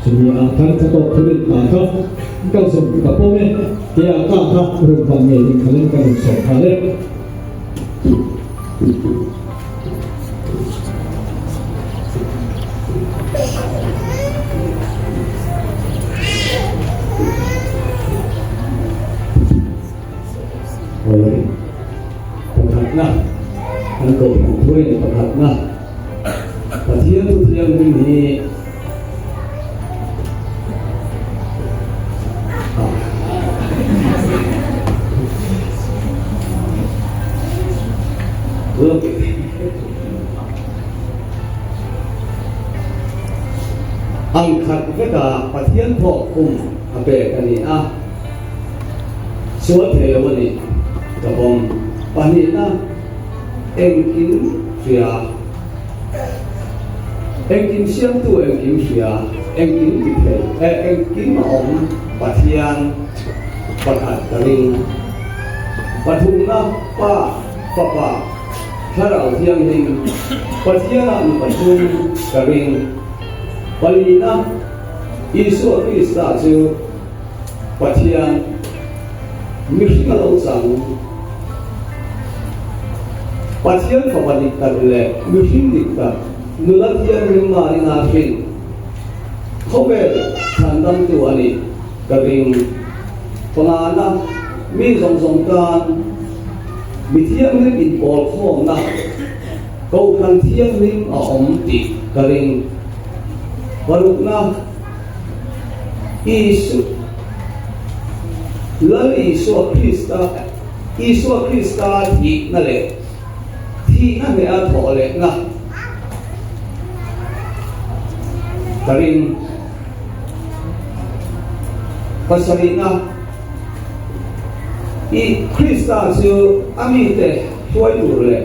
cumi ah khan ka tawk thurin pa kha ka zum ka pawm e tiah ka kha rumva ngei ding khalin kan in sawm hna le. Pakhatna, an kohhran thuin pakhatna, Pathian thu thianghlim hi Ang khat veka Pathian thawh khum a pek a ni a. Sual thei lo a ni ka pawm. Pahnihna, engkim hria, engkim siamtu engkim hria, engkim ti thei, eh engkim a awm Pathian pakhat ka ring. Pathumna, Pa, Fapa, Thlarau Thianghlim, Pathianah mi pathum ka ring. Palina, Isua Krista chu Pathian mihring a lo chang. Pathian Fapa dik tak leh mihring dik tak nula thianghlim Marina hrin khawvel chhandamtu a nih ka ring. Pangana, mi zawng zawng tan mi thianghlim inpawl khawmna Kohhran thianghlim a awm tih ka ring. Parukna, Isu, Lal Isua Krista, Isua Krista thihna leh thihna hneha thawh lehna ka ring. Pasarihna, I Krista chu a mite hruai tur leh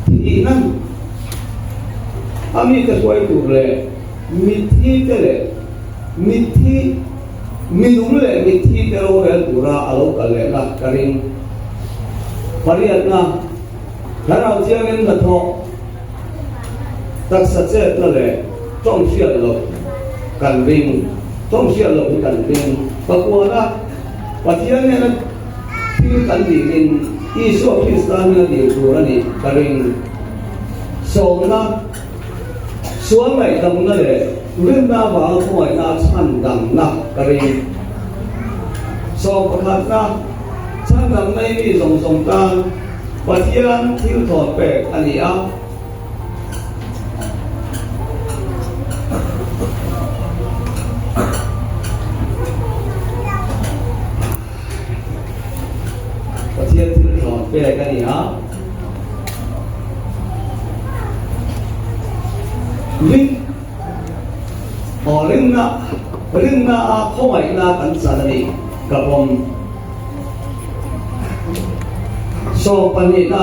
thihna a mite hruai tur leh mitthi te leh mitthi minung leh mitthi te rorel tura a lo kal lehna ka ring. Pariatna, Thlarau Thiangin hnathawh taksa chetna leh tawng hriat loh kan ring, tawng hriat loh hi kan ring. Pakuana, Pathian nena thil kan dilin Isua Krista hming a dil tur a nih ka ring. Sawmna, sual ngaihdamna leh rinna avanga khawngaihna a chhandamna ka ring. Sawm pakhatna, chhandamna hi mi zawng zawng tan Pathian thil thawn pek a ni a. Pathian thil thawn pek a ni a. Ring aw rinna rinna a khawngaihna kan chan a ni ka pawm. Sawmpahnihna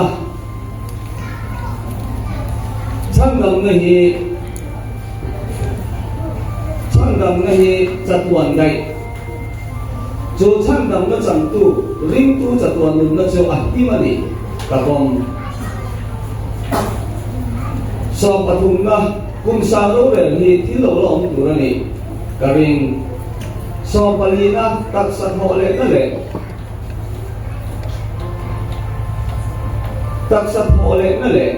Chhandamna hi Chhandamna hi chatuan daih. Chu chhandamna changtu ringtu chatuan nunna chu a him a ni ka pawm. Sawmpathumna kum sang rorel hi thil lo la awm tur a ni ka ring. Sawmpalina taksa thawh lehna leh Taksa thawh lehna leh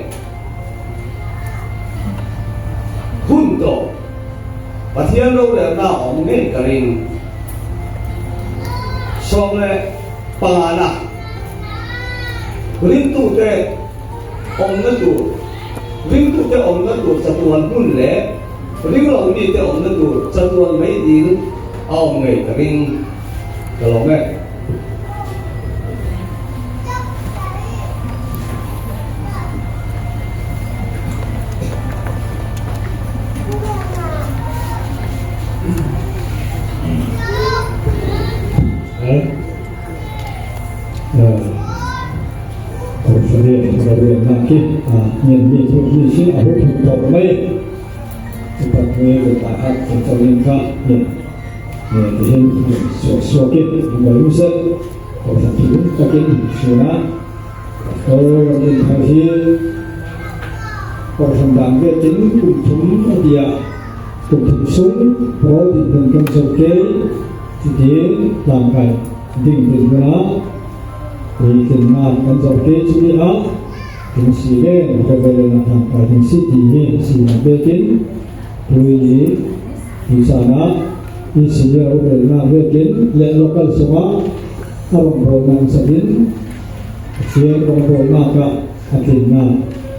hun tawh Pathian rorelna a awm ngei ka ring. 15na Ringtute awmna tur Ringtute awmna tur chatuan hmun leh ringlo mite awmna tur chatuan mai dil a awm ngei ka ring. Ka lawm e. Tihian suak suakin an lo lut zet kohhran thilum takin hriat a, pastor ram din thar hi kohhran dan vetin kum thum a ti a, kum thum sung pawl dinhmun kan zo kei chuti tlangkai ding dinhmuna puitlinna kan zo kei chuti a, tum si len reverend a tlangkai ding si tih hi sina vetin pui ni. Tuichana ECA rorelna vekin leh local chunga a rawngbawlna an sakin Pathian rawngbawlnaka a tlinna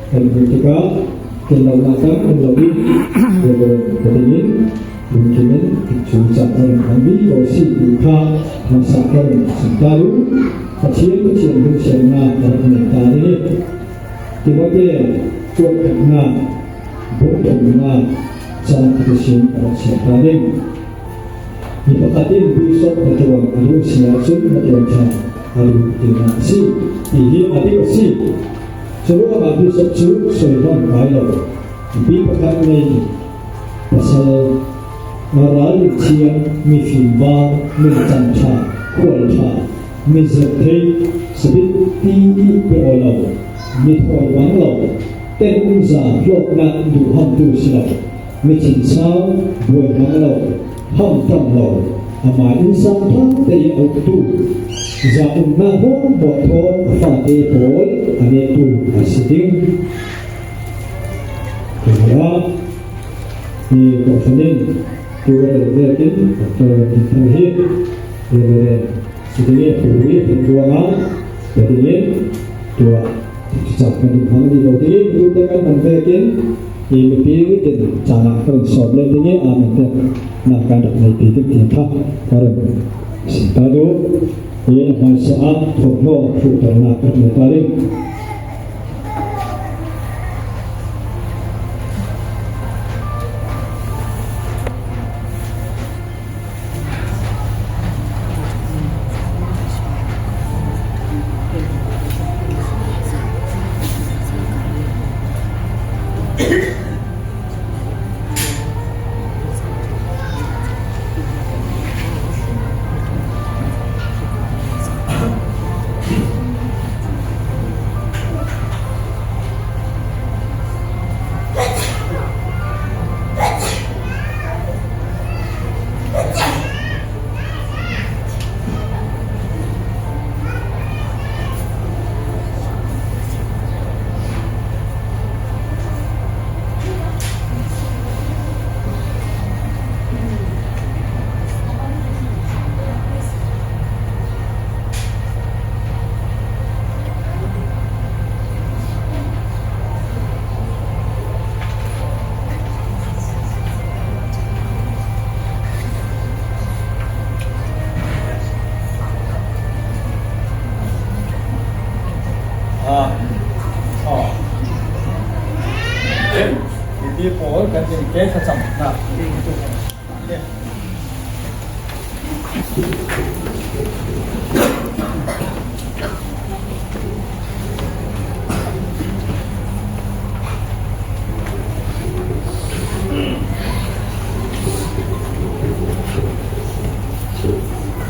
kan hmuh tikah tlin lohna tam awm loin Reverend Patinin lungkinin chu chah a rawn hmang bik ko si tih kha hmasa ka rawn chhun ta lu. Pathian Pathian hunsiamna ka rak nei ta a ni. Timote kuatkhatna bungthumna Chang thisen a rak chiah ta ding. Mi pakhat in bishop na tuan a duh si ahcun na tuan tha a duh tinak a si ti hi a dik a si. Cu ruangah bishop cu soivan kai lo. Nupi pakhat ngei pasal ral in thiang, mifim var, nungcang tha, khual tha. Mi zep thei sabit ti i pe aw lo, mi thawi bang lo, ten umza hlawkna duh hamtu si lo, mi chinsau buai hmang lo, ham tam lo, amah insang tha te i auktu, za umnak hmuanhmuah thawn a fate pawl a neitu a si ding. Tiah i kohhran in tu a rel vekin Doctor Dinthar hi Reverend Sidinge Puri ruangah patingin tuah chak kan in hmang ni lo dingin tu te kan hman vekin i mipi tin caan ah ka ron sawm len ding i amen te na kan rak nei pi ding ti kha ka ron sim ta du i hmaisa ah thawmhnaw hruhternak ka nei ta ding. Mipi pawl kan in ke thlacam nak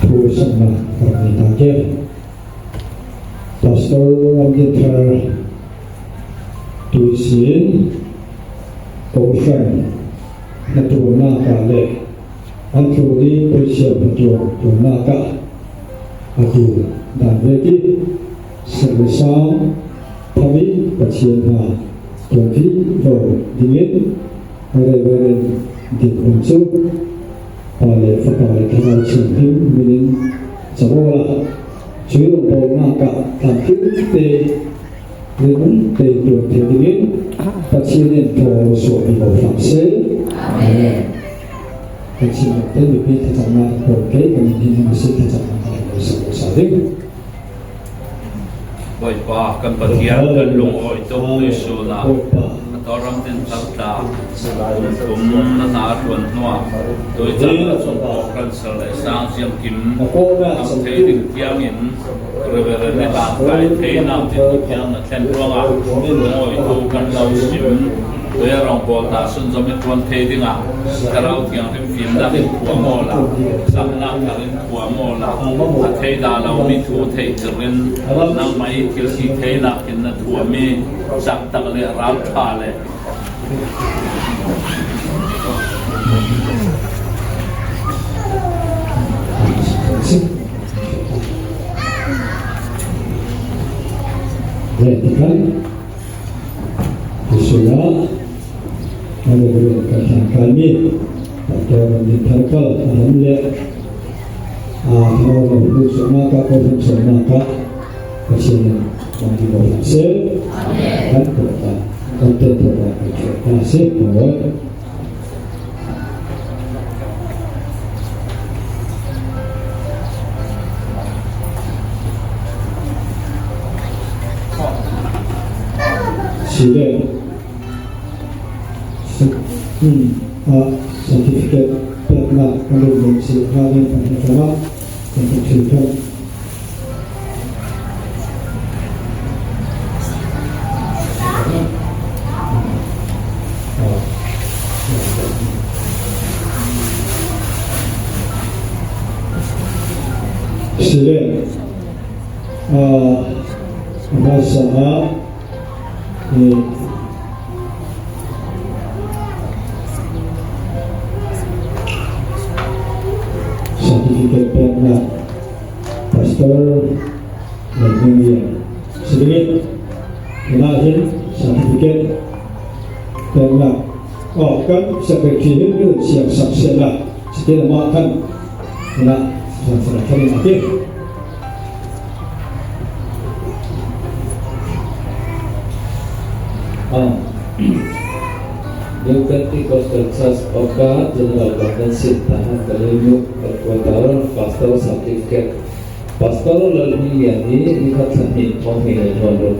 Thu sanna ka rak nei ta ke. Pastor Ramdinthar Tuisin Kohhran hnaṭuannak ah le an tlun i puaisiam hnaṭuan ṭuannak ah a tu dan vek i serve sang tham i Pathian hna ṭuan rih lo dingin Reverend dirhmun cu Pa le Fapa le Thlarau Thianghlim min in cawl ah cui rawngbawlnak ah tlamtling te Minung te tuan thei dingin Pathian in thaw suahmi ko hram seh. Amen. Kan chim te mipi thlacamnak kawl ke kan in hin si thlacamnak kan lo sa ko sa ding. Bawipa kan Pathian kan lungawi tuk Jesuh na toram tin tla kum na hna tuan hnuah tuicang na chung kan ser le sang siam kim am thei ding tiang in Reverend ne hlan kai thei nak tin Pathian na thlen ruangah lungawi tu kan lo sim tuya rong pawl ta sun zom in tuan thei dingah Thlarau Thianghlim fimnak in thuam aw la saknak thar in thuam aw la a thei da lo mi thu thei tir in nangmah i thil si thei nak in na thuam i cak tak le ral tha le Vertical Isula Hallelujah ka hlangkaimi Pastor Ramdin Thar kal a ram le a thlarau lo hnu sawmnak ah kawhhran sawmnak ah Pathian in bang di ko hlah seh. Kan tuah kan te tuah kan tuah hna seh. Amen. Si le a certificate peknak kan lut ding si hnga ding kan hmu ah kan thil thawk. Si le Hmasa a ih certificate pekna Pastor Lalhminglia Siringit tunah hian certificate pekna aw kan secretary hi min rawn siam sak siah la chite lamah khan tunah transfer thleng a ti. New Pentecostal Church of God General Convention Tahan Kalaymyo Headquarter Pastor Certificate Pastor Lalhminglian hi nikhat thla hnih thawng hnih leh hnuan ruk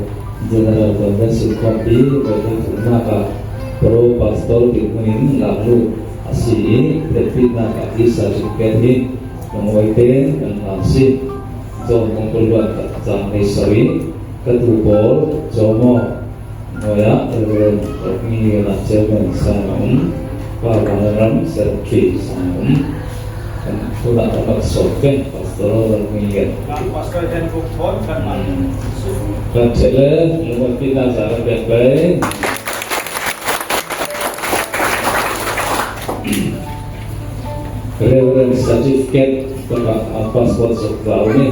General Convention khawmpi voithum thumnak ah Pro Pastor dirhmun in lak lut a si i theihpinak ah hi certificate hi Lungawi tein kan hlan si. John Mongkol luan ka cang hei sawi ka tu pawl Jomo hnuai ah Reverend Rokmi Liana Chairman sang a um, Pa Vanram Secretary sang a um. Kan tunah kan rak sawm te Pastor Rokmi Lian. Pastor Hen Buk Thawn kan mah. Kan che le lungawi pi na za kan pek bai. Reverend Certificate takah a passport zuk va a um i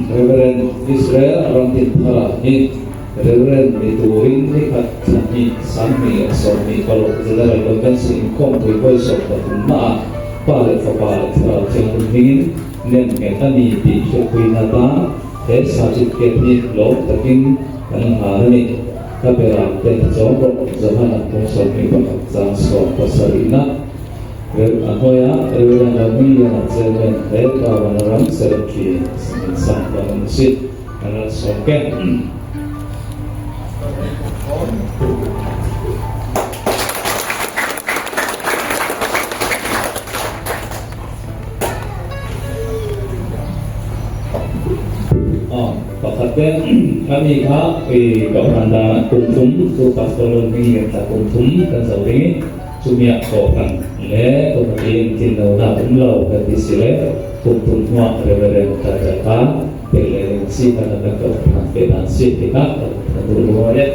Reverend Israel Ramtinthara hi Reverend ni turin nikhat thla hnih 26 26 General Convention inkhawmpui vawi 13 na ah Pa le Fapa le Thlarau Thianghlim hmingin nemnghet a ni tih hriatpuina tan he certificate hi lawm takin kan hlan a ni. Ka beram te zawng rawh Johana phung 21 chang 17 na Rev a hnuaiah Reverend Lalhmingliana Chairman he Pa Vanaram Secretary min sang kan awm si kan rawn sawm ke. Pakhat te kami kha i kohhran danah kum thum chu Pastor Lalhminglian tla kum thum kan zo ding i Chumi ah kohhran le kohhratin tlinlonak um lo kan ti si le kum thum hnuah Reverend Title kha pek leh ding a si kan kan kohhran pe dan si ti kha kan duh luai e.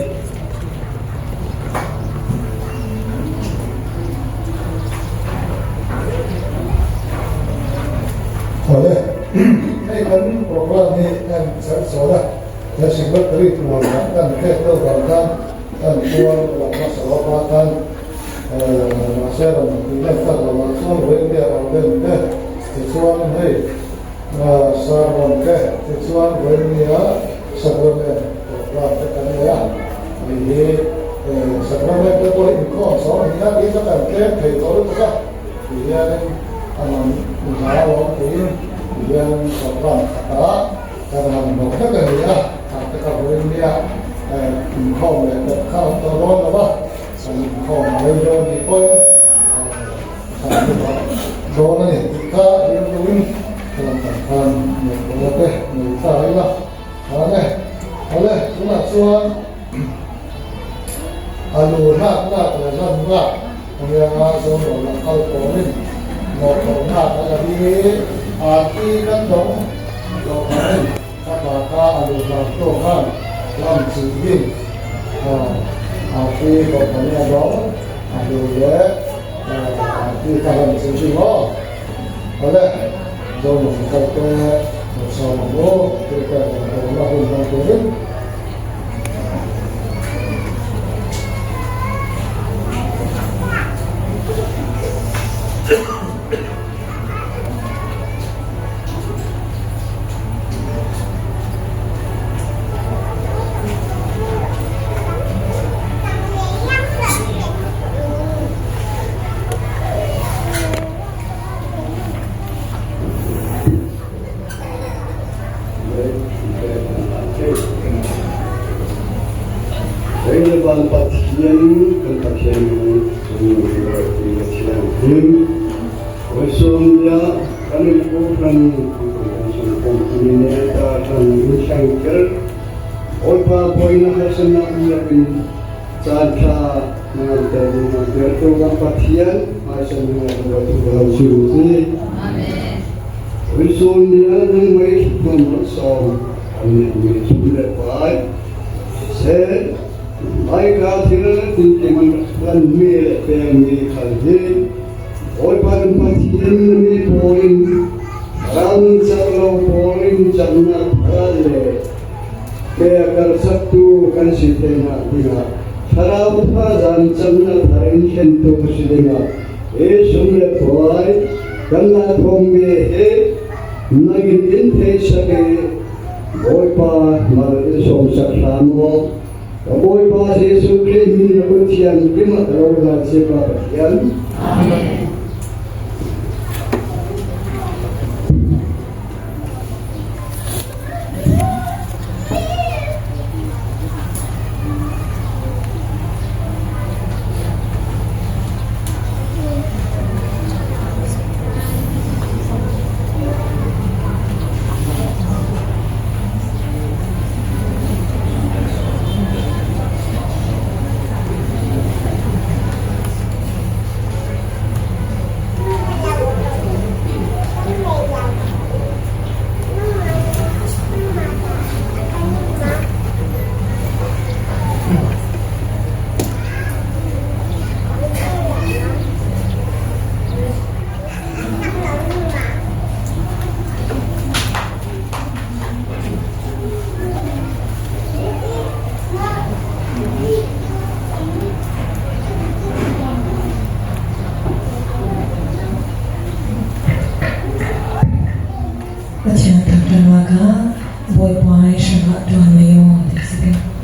Awle, hei kan program hi kan chher sawn a, he secretary tual ah kan pek deuh vang khan Kan pual lam hmasa lawk ah khan mahse rawn tih leh tak lo ah chuan Vawiindia Organ te tichuan hei Sermon te tichuan Vawiindia Sacrament program te kan nei a, hei hi Sacrament te pawh hi inkhawm chhawng a ni a, tih kha kan tlem thei tawh lutuk a, ti hianin a man hla lawm tiin ti hian program khatah Kan han hnawh vek a ni a, thah te kha vawiin inkhawm leh tawp kha an tawh dawn lo va, kan inkhawm a rei dawn tih pawhin kan hmu tawh dawn a ni tih kha rilruin hetiang kan khan ngaihtuahna te nei ta ila an e. Awle, tunah chuan a lu hlaknak leh hlannak a nia nga zawn lo lah kal pawlin mawhphurhnak a la ding i aa ti kan dawng loh khanin ka pa kha a lu hlan tu khan lam chih ding aa ti company a dawng a lu leh aa ti kha hlan chih ding aw. Awle, zawn lo kal te lo sawm ang u, thil pek ang dawrna hun hmang turin. Van Pathian kan Pathian Pathian hlim Wisawmia kan in kohhran convention kawngpui ta kan in thleng ker Bawipa buaina harsatnak in caan tha nangamter ding tertu kan Pathian hmaisan hna si Amen. Wisawmia nang mei thlan sawm an mi chung le pai. Mahse, hmaika thil tinkim an hlan mi leh peng mi khal hi Bawipa kan Pathian mi pawlin ram chak lo pawlin chaknak thar le pe a kalsaktu kan si te hna dingah thlarau thazaang chaknak thar in thlentu si dingah hi sum le puai kan lak khawmmi hi nangin in thei sak i Bawipa mal in sawm sak hram aw. Ka Bawipa Jesuh Khrih min na kut thianghlim a ka lo hlan si Pa Pathian. Amen. Pathian thangṭhatnak kha Bawipa i hrangah ṭuan mei aw ti a si peng.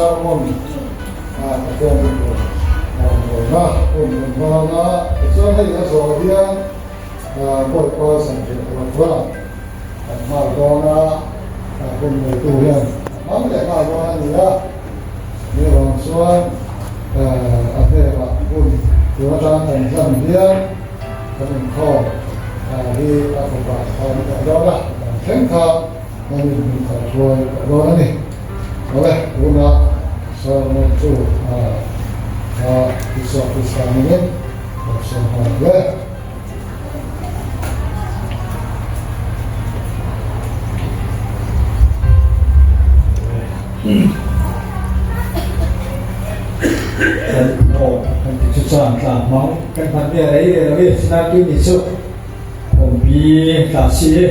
Sermon Pathian rinrawn rawngbawlna hun kan hmang a, tichuan hei a zawh hian Bawipa zanriah program kan nghal dawn a, hun neitu hian a hmang leh nghal dawn a ni a, ni vang chuan a hnenah hun tun atanga kan hlan hian kan inkhawm hi a fapa kha a ni tawh dawn a, kan thleng kha kan inhmuh khalh hruai tawh dawn a ni. Awle, tunah sermon chu kha Isua Krista ningin lo sawi nghal hle. Kan aw kan ti chu chuan tla hmang kan hman mi a rei ve lo i chulai tu ni chu khawmpi tla si i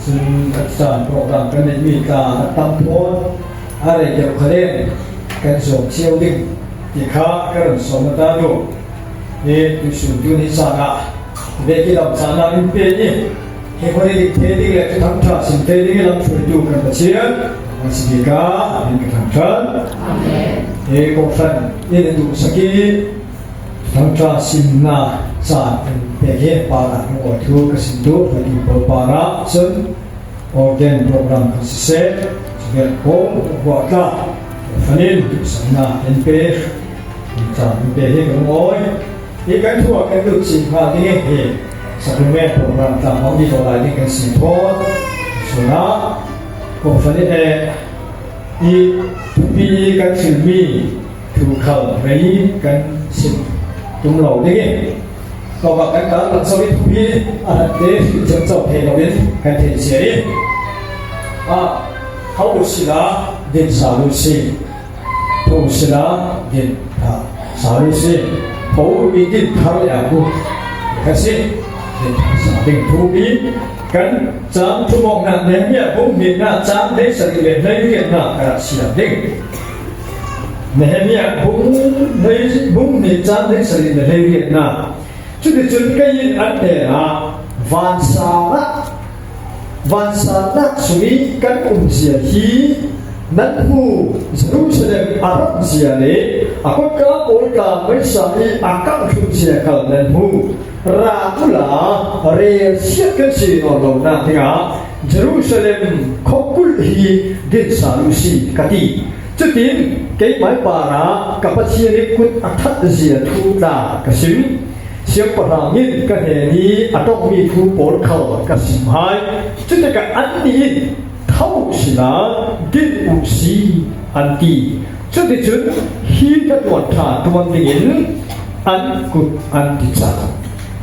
cun a caan program kan neih mi tla a tam thawn a rei deuh kha len kan zuam cio ding ti kha ka run sawm ata nu hi tuisun tu ni caan ah veki lam caan ah in pe i Hi hmun i dik the ding le thuthang ṭha sim te ding i lamhruaitu kan Pathian an si bik ah a min ka thangṭhat. Hi kawhhran in a duhsak i thuthang ṭha simnak caan an pek hi para lungawi thu ka sim duh. Hruaitu pawl para cun organ program kan siseh, cuvel kong huah tlak kawhhran in duhsaknak an pe. Caan an pe hi ka lungawi. Hi kan thu ah kan lut chin hnga ding i hi Sacrament program tlangmang dih ko lai ding kan si thawn. Chun ah kawhhran i eh i thupi i kan thilmi thu khal rei kan sim tum lo ding i kawah kan kal kan so i thupi a hat te hrilh cem co thei lo in kan thei cia i a tho sila din sa lu si. Tho sila din tha sa lu si. Tho i din thar le ang u kha si. Din thar sa ding thu bi kan chang thu mong na Nehemiah bung hnih na chang hlei sarih le hlei riat na ka rak siam ding. Nehemiah bung hlei bung hnih chang hlei sarih le hlei riat na. Cuticun kei in an hnenah vansang ah Vansannak chung i kan um zia hi nan hmu. Jerusalem a ram zia le a kutka pawl tlang meisa i a kangh zia kal nan hmu. Ra u la rel siat kan si nawn lo nak dingah Jerusalem khuakulh hi din sal u si ka ti. Cutin keimah par ah ka Pathian i kut a that zia thu tla ka sim. Siangpahrang in ka hnen i a tongmi phu pawl khal ka sim hai. Cutikah annih in tho sinah din u si an ti. Cuticun hi ka tuan ṭha tuan dingin an kut an ti cang.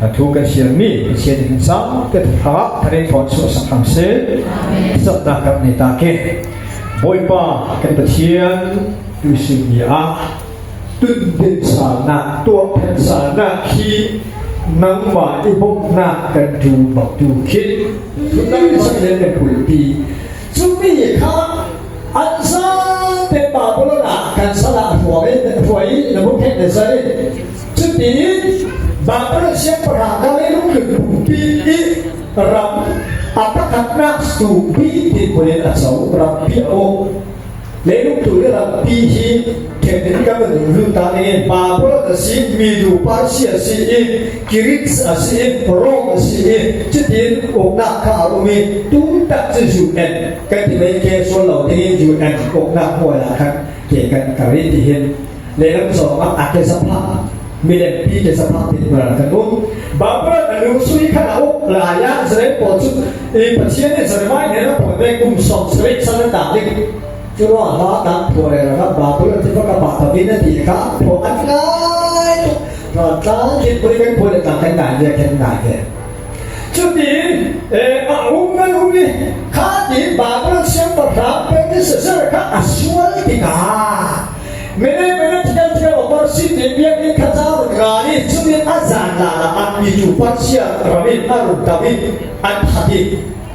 A thu kan siammi Pathian in kan sang te thla thare thawn chuah sak hram seh. Saknak kan nei ta ke. Bawipa kan Pathian tu sin ni ah Tundin salnak, tuahphen salnak hi nangmah i bawmhnak kan tu bak tu khi nang sak le na pulpi cu mi kha an zate Babylon ah kan sal ah hruai hruai na buk ne zai cuti Babylon siangpahrang ka le lunghlun pumpi i ram a pakhatnak stupi ti kulin a co rampi a uk Leilung tu le rampi hi then kan in lut ta ding Babylon a si, Midu Persia a si i Greeks a si i Rome a si i cutin uknak kha a um i tu tak cu UN kan ti mei ke sual lo ding in UN uknak hmual ah khan ke kan kar i ti hin lehlam zong ah a ke zapha milem pi ke zapha tin hmual kan um Babylon a lu sui khan a uk lai ah Israel pawl cu i Pathian nih Jeremiah nih a phuan ve kum 70 chan an tak ding cu ruang hla tak phuare ram Babylon ti ka pa tavin a ti kha phuah an ngai tuk raltlang kin puri kan phuan le tlang kan ngai ve kan ngai ve cutin a um an um i kha ti Babylon siangpahrang Belshazzar kha a sual tikah mene mene thil thil parsi te biakinn kha ca run nga i cutin a zan la ah an mi cu Persia ram in a run tam i an that i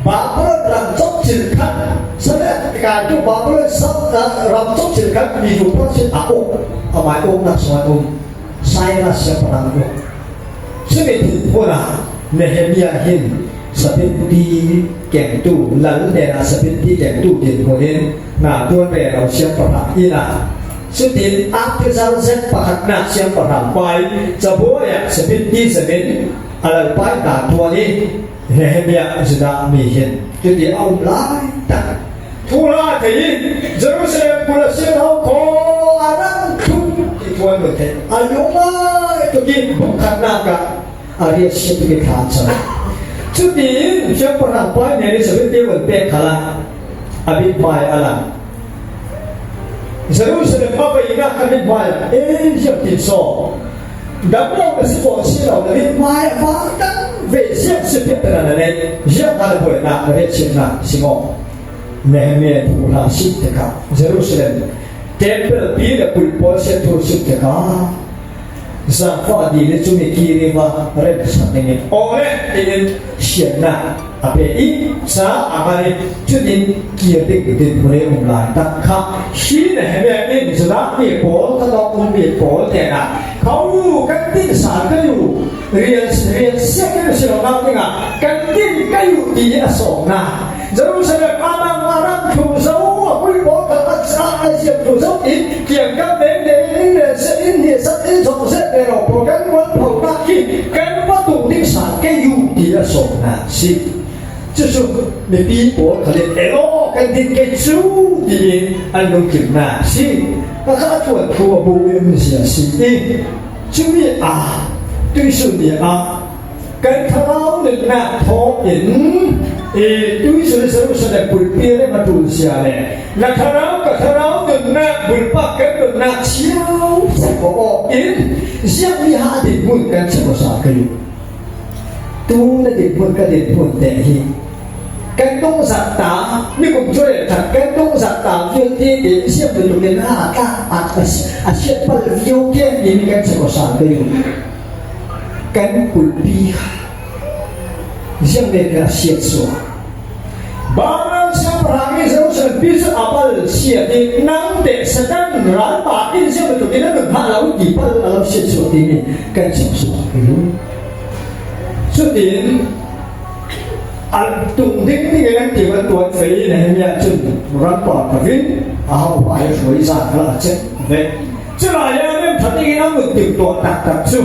Babylon ram cokcil khan salet kai tu Babylon ram cokcil khan mi cu Persia a uk amai uknak sung um Cyrus siangpahrang uk simi thin phun ah Nehemiah hin Sabinti kengtu lal hnenah Sabinti kengtu dinhmunin hna tuan ve lo siangpahrang inah cutin Artaxerxes pakhatnak siangpahrang pai cabuai ah Sabinti zemin a lalpai hna tuan i Nehemiah Judah mi hin cuti a um lai tak thu hla thei i Jerusalem kul a sian ho khaw a rang thum ti thuan mun theih a lungai tuk i bukhatnak ah a rian sian tuk i thla an cam. Cutiin siangpahrang pai nih Elizabeth te an pek kha la a mithmai a lang. Jerusalem a veinak kha mithmai e siang tin saw damlo na si fawn si lo na mithmai a var dang ve siang si piak tana na nei ziang ha na buainak na rian siannak si maw Nehemiah thu hla sim tikah Jerusalem temple pi le kulh pawl sian thur sim tikah Zaangfah dil i cumi kiri va rem sak dingin aw le tiin siannak a pe i ca a ngan i cutin kir ding dinhmun i um lai tak kha hi Nehemiah nih Judah mi pawl ka dawk ummi pawl tenah kho kan din sal ka yu rian rian siak kan si lo nak dingah kan din ka yu ti a sawm na Jerusalem amang aram thu zo a pui pawl ka a a siam thu zo in kiang kam men ne in le se in hi sat in zong se pe ro po kan wan pho na ki kan wa tu ding sa ke yu ti a so na si chu chu mi pi pawl khalin elo kan din ke chu ti in an lung kim na si ka kha tuan thu a bu im sia si i chu mi a tui su ni a Kan thlarau nunnak thawngin i tuisun Jerusalem pulpi le matul sia le na thlarau ka thlarau nunnak bulpak kan nunnak cio ko awk in ziang mi ha dinhmun kan si sa kai tu na dinhmun ka dinhmun te hi kan tung zat ta mi kum chu le that kan tung zat ta vialte te siam tu tukin ha ta a a siat pal vio ke ni kan si ko sa kai Kan kulhpi kha ziangve kan siat sual. Babylon siangpahrang i Jerusalem pi cu a pal siat i nang teh Satan ralpa in ziang bantuk in a nun hlah lo ti pal a lo siat sual timi kan chim sual hi. Cutin an tung ding ding in an ti an tuan fei Nehemiah cun ralpa kavin a hau ai hruai zan kha a cek ve. Culai ah nan that in an run timhtuah taktak cu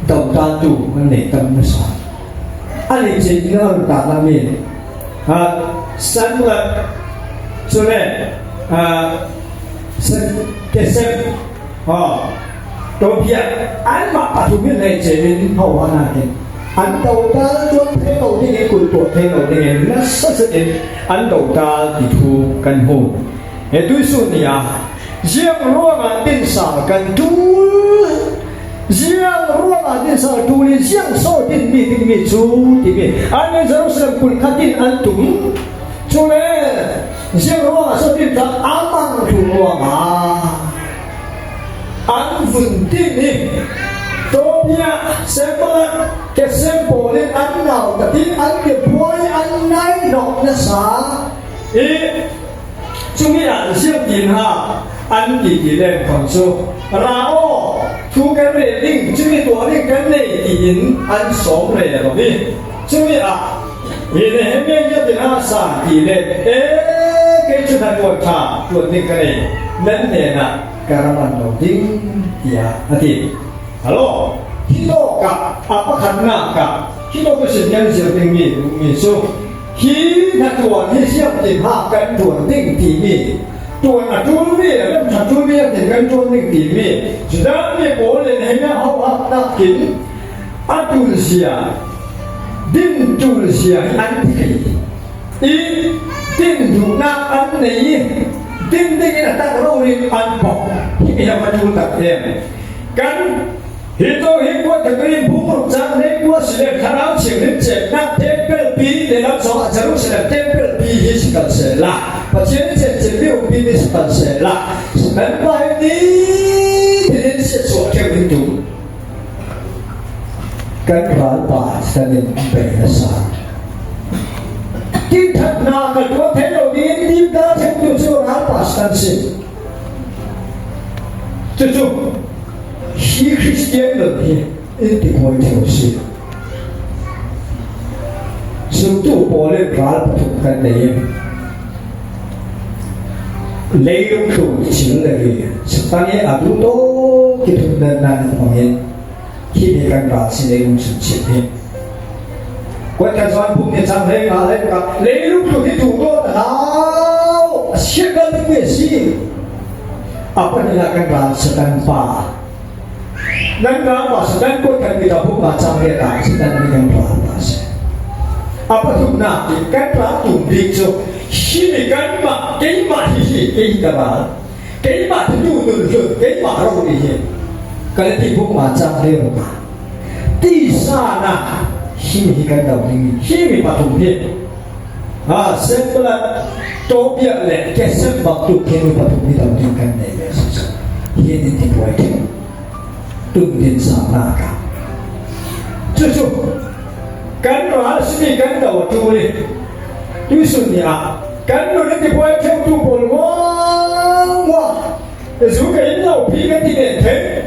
dohdaltu an nei tam nasa. An i cin in an run tak mi Sanlat cu le Kesem Tobiah anmah pathum in nei cin in ho hana in an dodal tuan thei lo ding in kul tuah thei lo ding in nasa zet in an dodal ti thu kan hmu. He tuisun ni ah Ziang ruangah tinsa kan ṭul? Ziang ruangah tinsa ṭul i ziang saw tinmi dingmi cu timi an Jerusalem kulh kha tin an tum. Cu le ziang ruangah saw tin kha amang ṭul ruangah an vun tin i Tobiah, Sanballat, Gesem pawl in an nautat i an biabuai an nai hnawk nasa i Cumi ah ziangtin ha an ti ti len khon cu ra aw thu kan rel ding cumi tuah ding kan nei tiin an sawm re lo i cumi ah hi Nehemiah ziangtin ha sa ti len e kei cu hna tuan tha tuan ding ka nei nan hnenah ka ram an lo ding tiah a ti. Hello hi tawk ah a pakhatnak ah hi tawk sin kan zir dingmi mi cu Hi hna tuan hi sianginn ah kan tuan ding timi tuan a ṭulmi le kan ṭha ṭulmi a tin kan ṭuan ding timi Judah mi pawl le Nehemiah hohak nakin a ṭul zia din ṭul zia hi an thei i din duhnak an nei i din ding in a tak ro in an bok hi mi a va ṭul tak em kan Hi to hi kua thakri bumruk cang ne kua sile thlarau thianghlim chetnak temple pi lehlam zong ah Jerusalem temple pi hi si kal se la Pathian chen chen mi umpi mi si kal se la nan pa hi ni tinin se chuah theu hin tu kan ral pa sanin pe na sa tin that na ka tuwa thei lo ding tim ta theu tu chu ral pa san si Cucu hi Christian nun hi in ti kawi theo si. Zumtu pawlin ral pathum kan nei. Leilung tlung thil le ri Satan i a duh tawk i thutdan nan hmangin hi mi kan ral si leilung chung chim hi. Kuat kan zawn pum ni cang hlei nga hlei ka leilung tlung hi duh dawt hau a siat dal ding mi a si. A pahnih ah kan ral Satan pa. Nan ral pa Satan kuat kan mi ta pum nga cang riat ah Satan mi kan ral pa si. A pathumnak i kan ral tum bik cu Hi mi kanmah keimah hihi kei ka ral keimah thitu nun hlun keimah ro ni hi kan ti buk ma cang le ro ma ti sa na hi mi hi kan do ding hi mi pathum hi ha sembla tobia le kesem bak tu ke mi pathum hi do ding kan nei ve si so hi ni ti buai thi tun din sa na ka chu chu kan ral si kan do tu ni Tuisun ni ah kan nun a tibuai theutu pawl nguangmuang zu ka in lo pi kan ti len thei.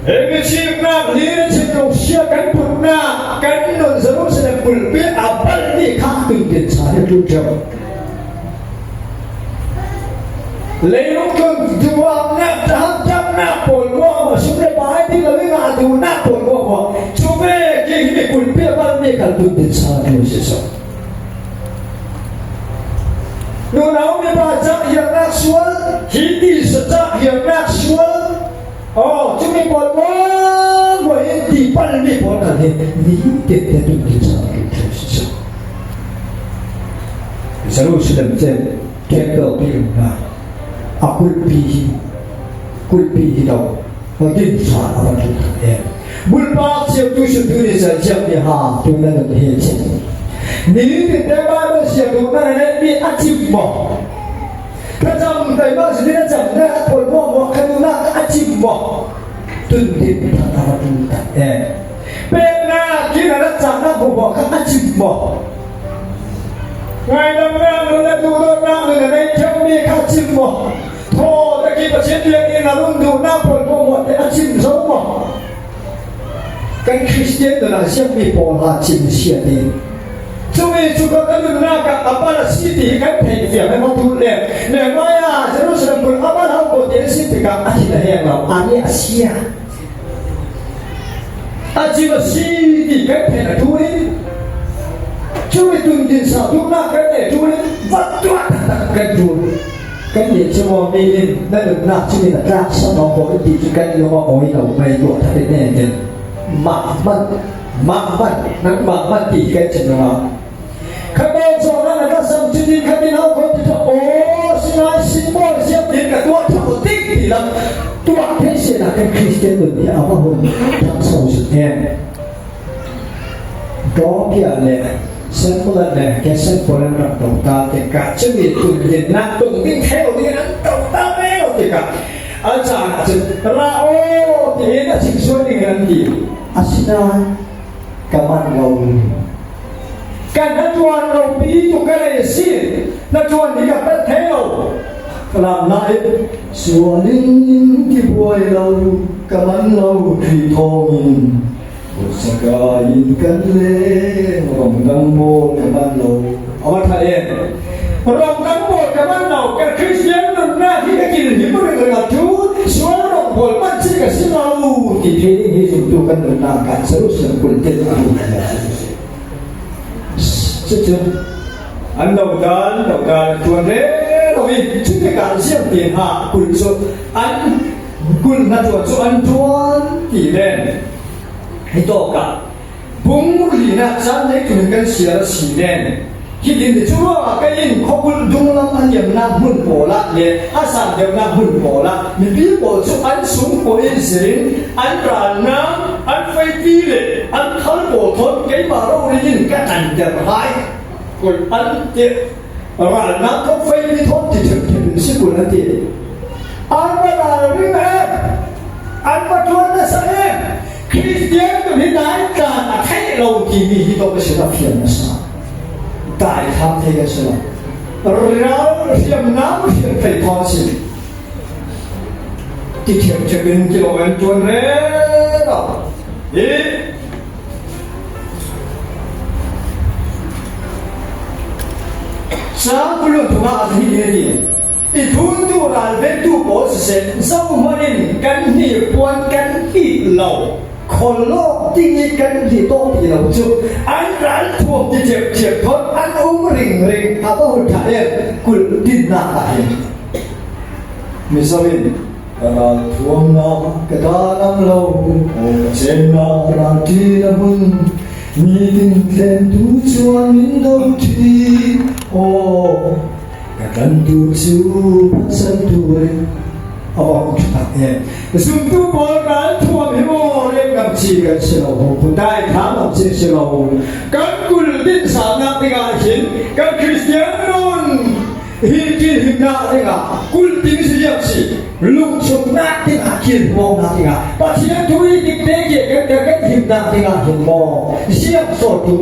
He mi chimnak li na chim lo sia kan putnak kan nun Jerusalem pulpi a bal mi kha tuntin cha hi tu theu. Leilung tlun duamnak tahamtamnak pawl nguangmuang sum le pai ti lo in a duhnak pawl nguangmuang cu ve ki hi mi kulpi a bal mi kal tuntin cha tu si so. Nunau mipa cak hiarnak sual, hi ti cak hiarnak sual, oh cumi pawl maw in ti pal mi pawl kan hi ni te te tu ti sa tu tu si Jerusalem chen temple pi na a kulpi hi kulpi hi do din sa a van tu em Bulpak siam tu su tu ni sa siam ni ha tu na nun hi chim. Ni ti te Bible sia tu na ne mi a chim mo. Ka jam tai ma si na jam na pol mo mo ka nu na a chim mo. Tun din tha ta tu ta e. Pe na ki na na cham na bo bo ka a chim mo. Ngai dam na nu na tu do na nu na nei theu mi kha chim mo. Thaw takin Pathian biakinn ah run duhnak pawl maw te a chim zo maw? Kan Christian nun ah ziakmi pawl ha chim sia ti. Cumi cu ka kan nunnak ah abal a si ti hi kan theih fiang he maw tu le Nehemiah Jerusalem kul abal hau ko ti an si tikah a thin a heng lo ani a sia. A chim a si ti kan theih a tu in cumi tundin sa duhnak kan nei tu in vat tuah taktak kan tul. Kan nih cu maw mi in na nunnak cu in a tlak sam awk ko ti cu kan lung a awi lo mei tuah that in ne mah hmanh mah hmanh nangmah hmanh ti kan chim lungah khabe zawn ah na ka sam cu ti khat in hau ko ti tha aw sinai simbol siam tin ka tuah tha ko tik ti lam tuah thei se na kan Christian nun hi a va hun thangso sin em Dawbia le Sanballat le Gesem pawl an rak do ta tikah cumi tunlinnak tung ding theo ding an do ta meo tikah a caan ah cun ra aw tiin a chim sual ding an ti. Asinain ka manh lo. Kan na tuan lo pi tu ka lei si na tuan hi ka pet thei lo. Lam nain sualin ti buai lo ka man lo Khrih thawngin Saka in kan leng rong dang maw ka man lo. A va tha em. Rong dang maw ka man lo ka Christian nunnak hi ka kil him ring ring a thu sual rong pawl man chi ka si lo ti feeling hi zumtu kan nunnak kan Jerusalem kul te a hu Cucu an do dan do dan tuan re lo i cutikah ziam ti hna kul cu an kul hna tuan cu an tuan ti len hi tawk ah bung rinak caan nei tun kan sial a si len hi din ni cu ruangah ka in khuakulh dunglam a niamnak hmun pawl ah le a san deuhnak hmun pawl ah mipi pawl cu an sung pawl in zirin an ralnam an feipi le an thal pawl thon keimah rori in ka ṭanter lai kul an ti ralnam thon feipi thon ti ṭhimṭhim in si kul an ti an va ralring em an va ṭuan nasa em Christian tu hi dai tlan a theih lo timi hi to ka sin a fian nasa dai thlam thei ka si lo ral hriamnam hriam thei thon si ti thiam thiam in ti lo en tuan re lo i Sang kulung thuma a hi ni ti. I thuntu ral ventu pawl siseh zohmanh in kan hnipuan kan hit lo. Kholawk ding i kan hli tawk ti lo cu an ral thuam ti ṭhiamṭhiam thon an um ringring a va hun ṭha em kulh dinnak ah hin. Mizo in ka ral thuamnak ka danam lo aw ka chennak ral ṭi na hmun nitin thlentu chuan min do ṭhi aw ka tlantu cu phatsantu in a va hun ṭha tak em. Zumtu pawl ralthuam hi maw rian chi kan si lo, phundai thlam am chi si lo. Kan kul din sannak dingah hin kan Kristian nun hi kilhimnak dingah kul ding si diam si lungchungnak dingah kilhmawngnak dingah Pathian thu i dik te ke kan kan kan himnak dingah hin maw siang sawtu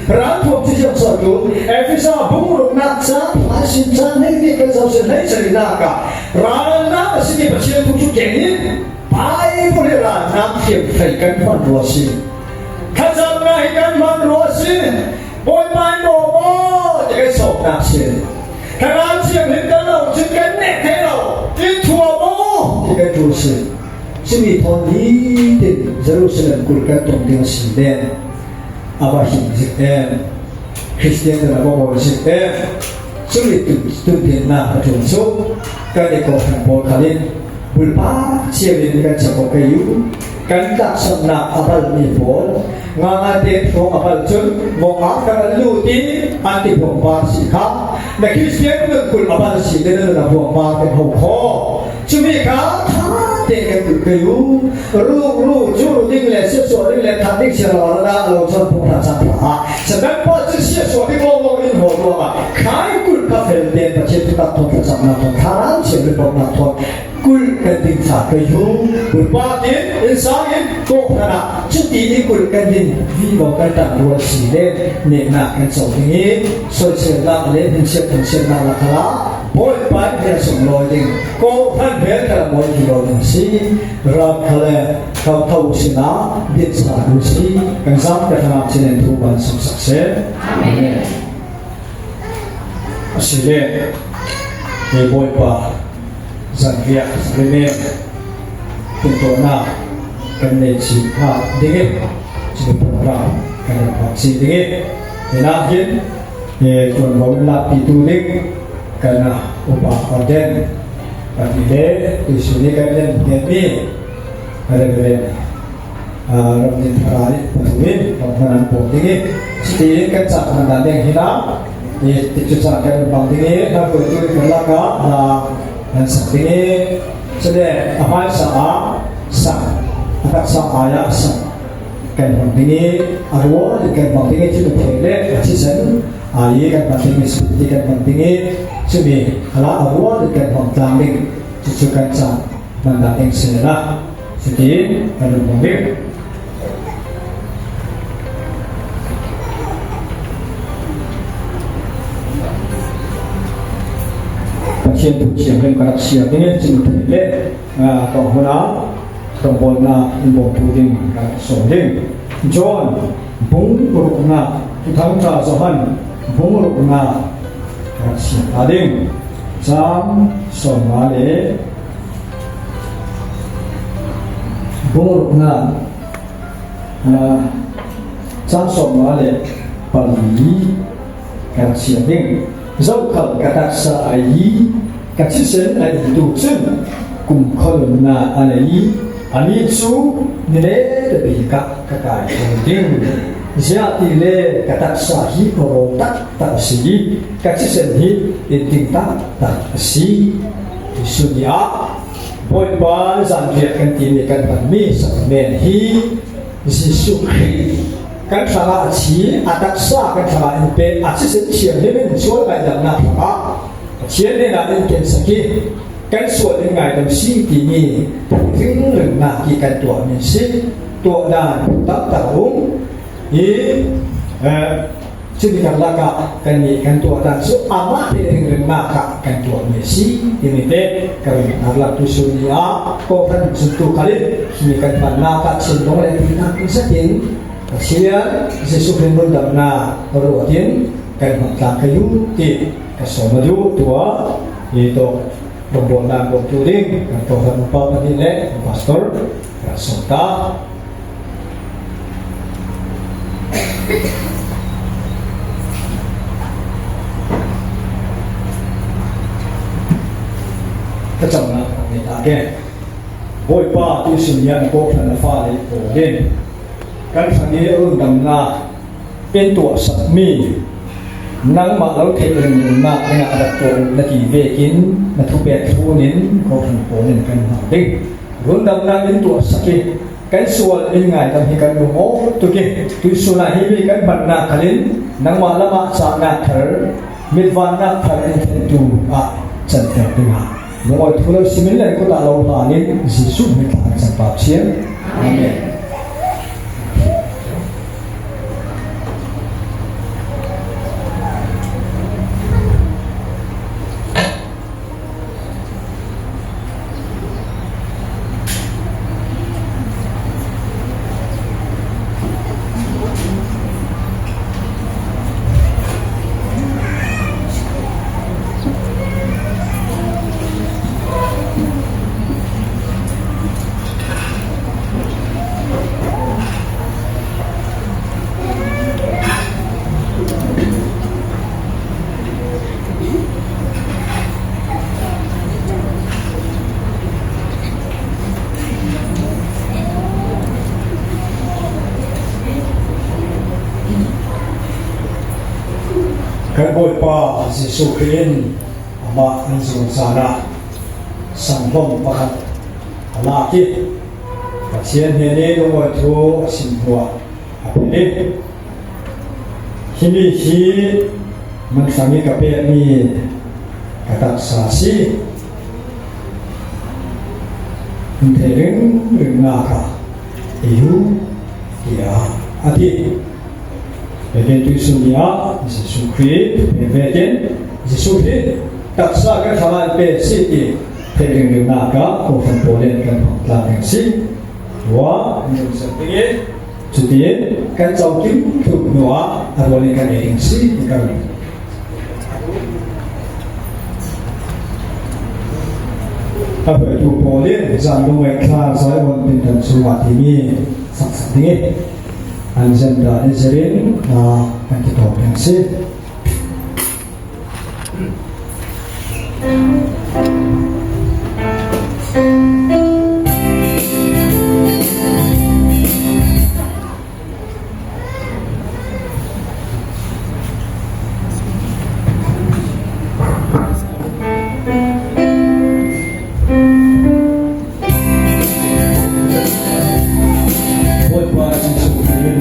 ralthuam cu siang sawtu Efesa bungruknak ca phasin caan hei ni kan zoh sin hei sarinak ah Ralnak a simi Pathian thu cu keng in Bible hi ralnak hriamhrei kan hman rua si. Thlacamnak hi kan hman rua si. Bawipa in maw maw ti kan sawknak si. Thlarau Thianghlim kan lo cun kan nek thei lo. In thua maw ti kan ṭul si. Simi thawn hi tin Jerusalem kul kan tong ding si den. Ava him zik em. Christian na va mawi zik em. Cumi tuntinnak a ṭum cu kan i kawhhran pawl khal in bulpa cio in kan chak awk ei u. Kan tlaksamnak a balmi pawl nga te hrawng a bal cun vong ah kan an lut i an ti buangbar si kha na Kristian nun kul a bal si te na nun a buangbar kan ho kho. Cumi kha tha te kan kul kai u. Ru ru cu ru ding le sia suah ding le that ding sia lo da lo chon phung hna chak hna. Sadan pa cu sia suah ding long long in ho ruangah khai kul ka fel ten Pathian thutak thon thlacam nak thon thlarau thiam le bawmnak thon kul kan ding sa kai hu bulpa tin in sang in ko hrana cuti i kul kan din vi ko kan tang rual si le ne na kan cho ding i soisel nak le hin siat thang siat nak la khala Bawipa in sung lawi ding ko hran bel kala mawi ti lo ding si ram khale kau tho sinah bit sa du si kan zam ka thangam chinen thu ban sung sak se. Amen. Asile he Bawipa zanriah reme tintuahnak kan nei chi kha dingin chini program kan rak hmang si dingin hina hin he tuanvo in lakpi tu ding kan upa orden pati le tuisuni kan len mi Reverend Ramdin Thara nih pathumin hman an pawm ding i cutiin kan cak hman dan ding hina i ti cu caan kan bang ding i hna hruaitu kan lakah hna nan sak ding i cule a hmaisa ah sak a taksa ai ah sak kan hmang ding i a rual in kan hmang ding i thil thei le a thisen ai i kan hman ding i ti kan hman ding i cumi ala a rual in kan hmang tlang ding cucu kan caan hman ding si la cuti kan hmang ding. Pathian thu thianghlim ka rak siar ding in cun thei le tong hmun ah rawngbawlnak in bawmtu ding ka rak sawm ding. John bung ruknak Thuthang ṭha Johan bung ruknak ka rak siar ta ding. Caang 15 le bung ruknak caang 54 ka rak siar ding. Zohkhal ka taksa a i ka thisen a i tu cun kum kholunnak a nei i ani cu nile bik ah ka kai ko ding. Ziah ti le ka taksa hi rawl taktak a si i ka thisen hi inting taktak a si. Jesuh nih ah Bawipa zanriah kan timi kan hmanmi sacrament hi Jesuh Khrih kan hrangah a thi, a taksa kan hrangah in pek, a thisen thianghlim in sual ngaidamnak hrangah Pathian hnenah in ken sak i kan sual in ngaidam si timi ringringnak hi kan tuahmi si. Tuah dan taktak a um i cuti karlak ah kan nih kan tuah dan cu amah te ringringnak ah kan tuahmi a si timi te ka ring arlak tu suni ah kawhhran zumtu khalin hi kan hmannak ah thinlung le tihnak zetin Pathian Jesuh Khrih nundamnak ruat in kan hmang tlak ka yu ti ka sawm a duh tuah hi tok rawngbawlnak bawmtu ding kan program upa pahnih le pastor kan sawm ta. Thlacamnak kan ngei ta ke. Bawipa tu sin hian kawhhran a fale pawl in kan hrang i rundamnak in tuahsakmi nangmah lo theih ringnak dingah rak tuah u na ti vekin na thupek thlun in kawhhran pawl in kan hmang ding. Rundamnak in tuahsak i kan sual in ngaidam hi kan lung tuk i tuisun ah hi mi kan hmannak khal in nangmah lamah cahnak thar mitvannak thar in thentu ah canter dingah lungawi thu lo simin le kut ah lo hlan in Jesuh min thla kan cam pa Pathian. Amen. Kan Bawipa Jesuh Khrih in amah an zuun caan ah sanghlom pakhat a lak i Pathian he nih lungawi thu a sim hnuah a pek i Himi hi nan hrang i ka pekmi ka taksa a si. In thei ringringnak ah ei u tiah a ti. Biakinn tuisun ni ah Jesuh Khrih pek vekin Jesuh hi taksa kan hrang ah in pe si ti theih ringringnak ah kawhhran pawl in kan hmang tlang ding a si. Ruah an rung ser ding i Cutin kan co kim tluk hnuah a rawl in kan ei ding si ti kan A hruaitu pawl in zanlung thla zaiwan pindan chungah timi saksak ding i an agenda in zirin kan ti tawk ding si. Bawipa Jesuh Khrih in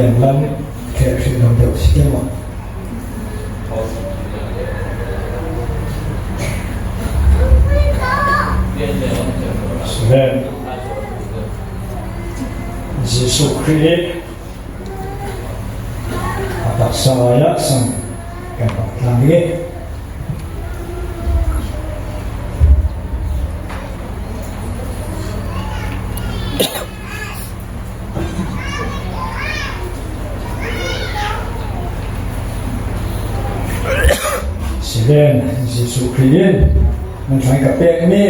lem lam khelh hrih lo deuh si te maw. Sven Jesuh Khrih i a taksa ah sang kan rak tlang i Silen Jesuh Khrih in nan thlai ka pekmi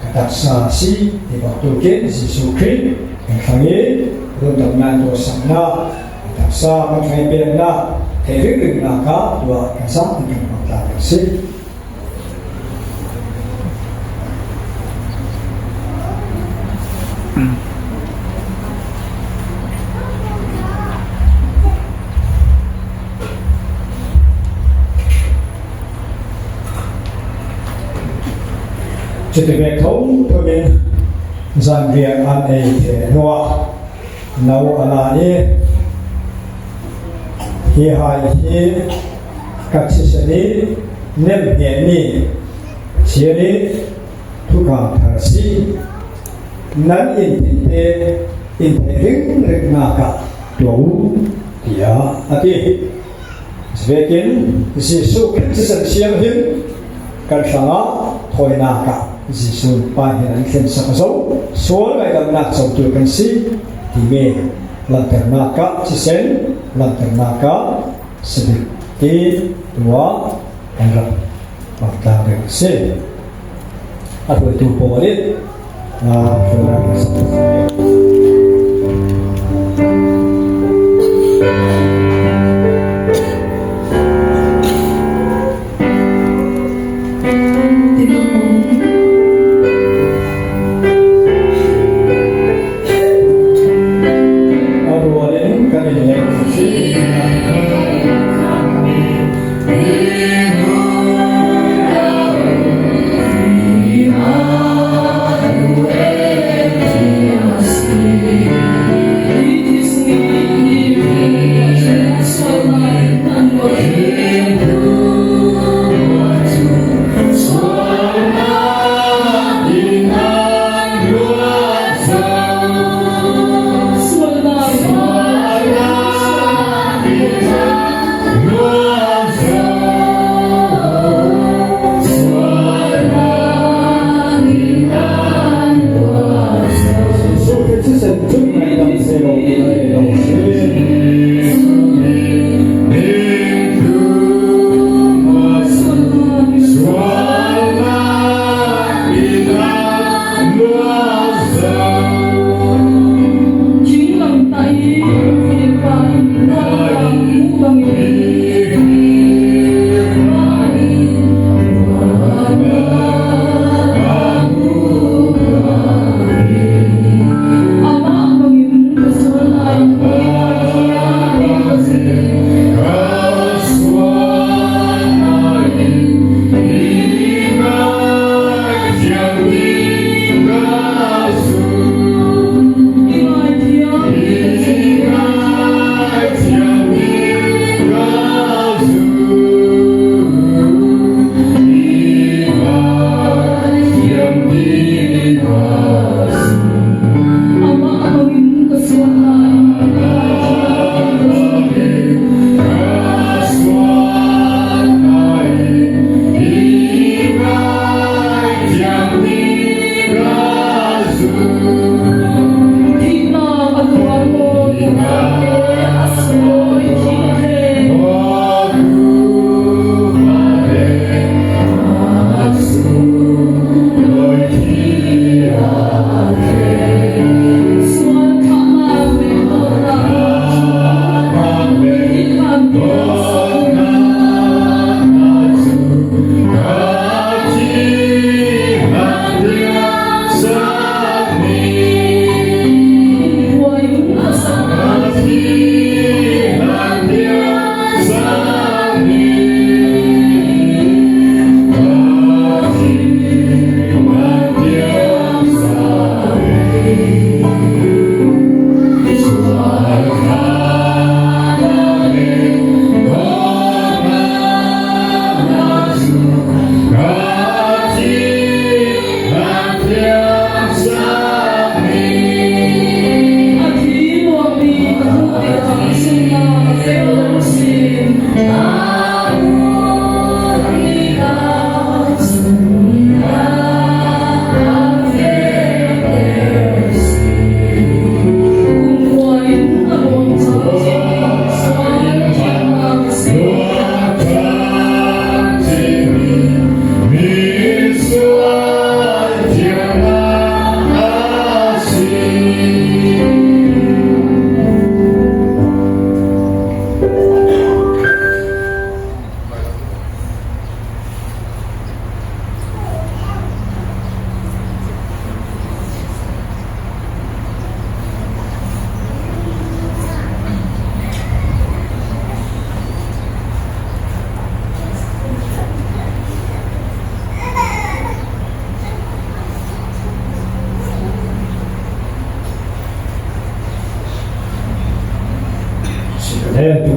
ka taksa a si ti bantukin Jesuh Khrih kan thlang i rundamnak tuahsaknak ka taksa kan thlai peknak thei ringringnak ah tuah kan zapi kan hmang tlak a si. Cuti ve tho thoin zanriah an ei the hnuah no a la i hi hai hi ka thisen i nemhnehmi Pathian i thukam thar a si. Nan inn tinte inn theih ringringnak ah tuah u, tiah a ti. Vekin Jesuh Khrih thisen thianghlim kan hrangah thawinak ah Jesuh Pa hin an thlen sak zo sual ngaihdamnak cotu kan si timi langhternak ah thisen langhternak ah sabik ti tuah kan rak pangtla ding a si. A hruaitu pawl nih hruainak an sak. A rual in kan in leng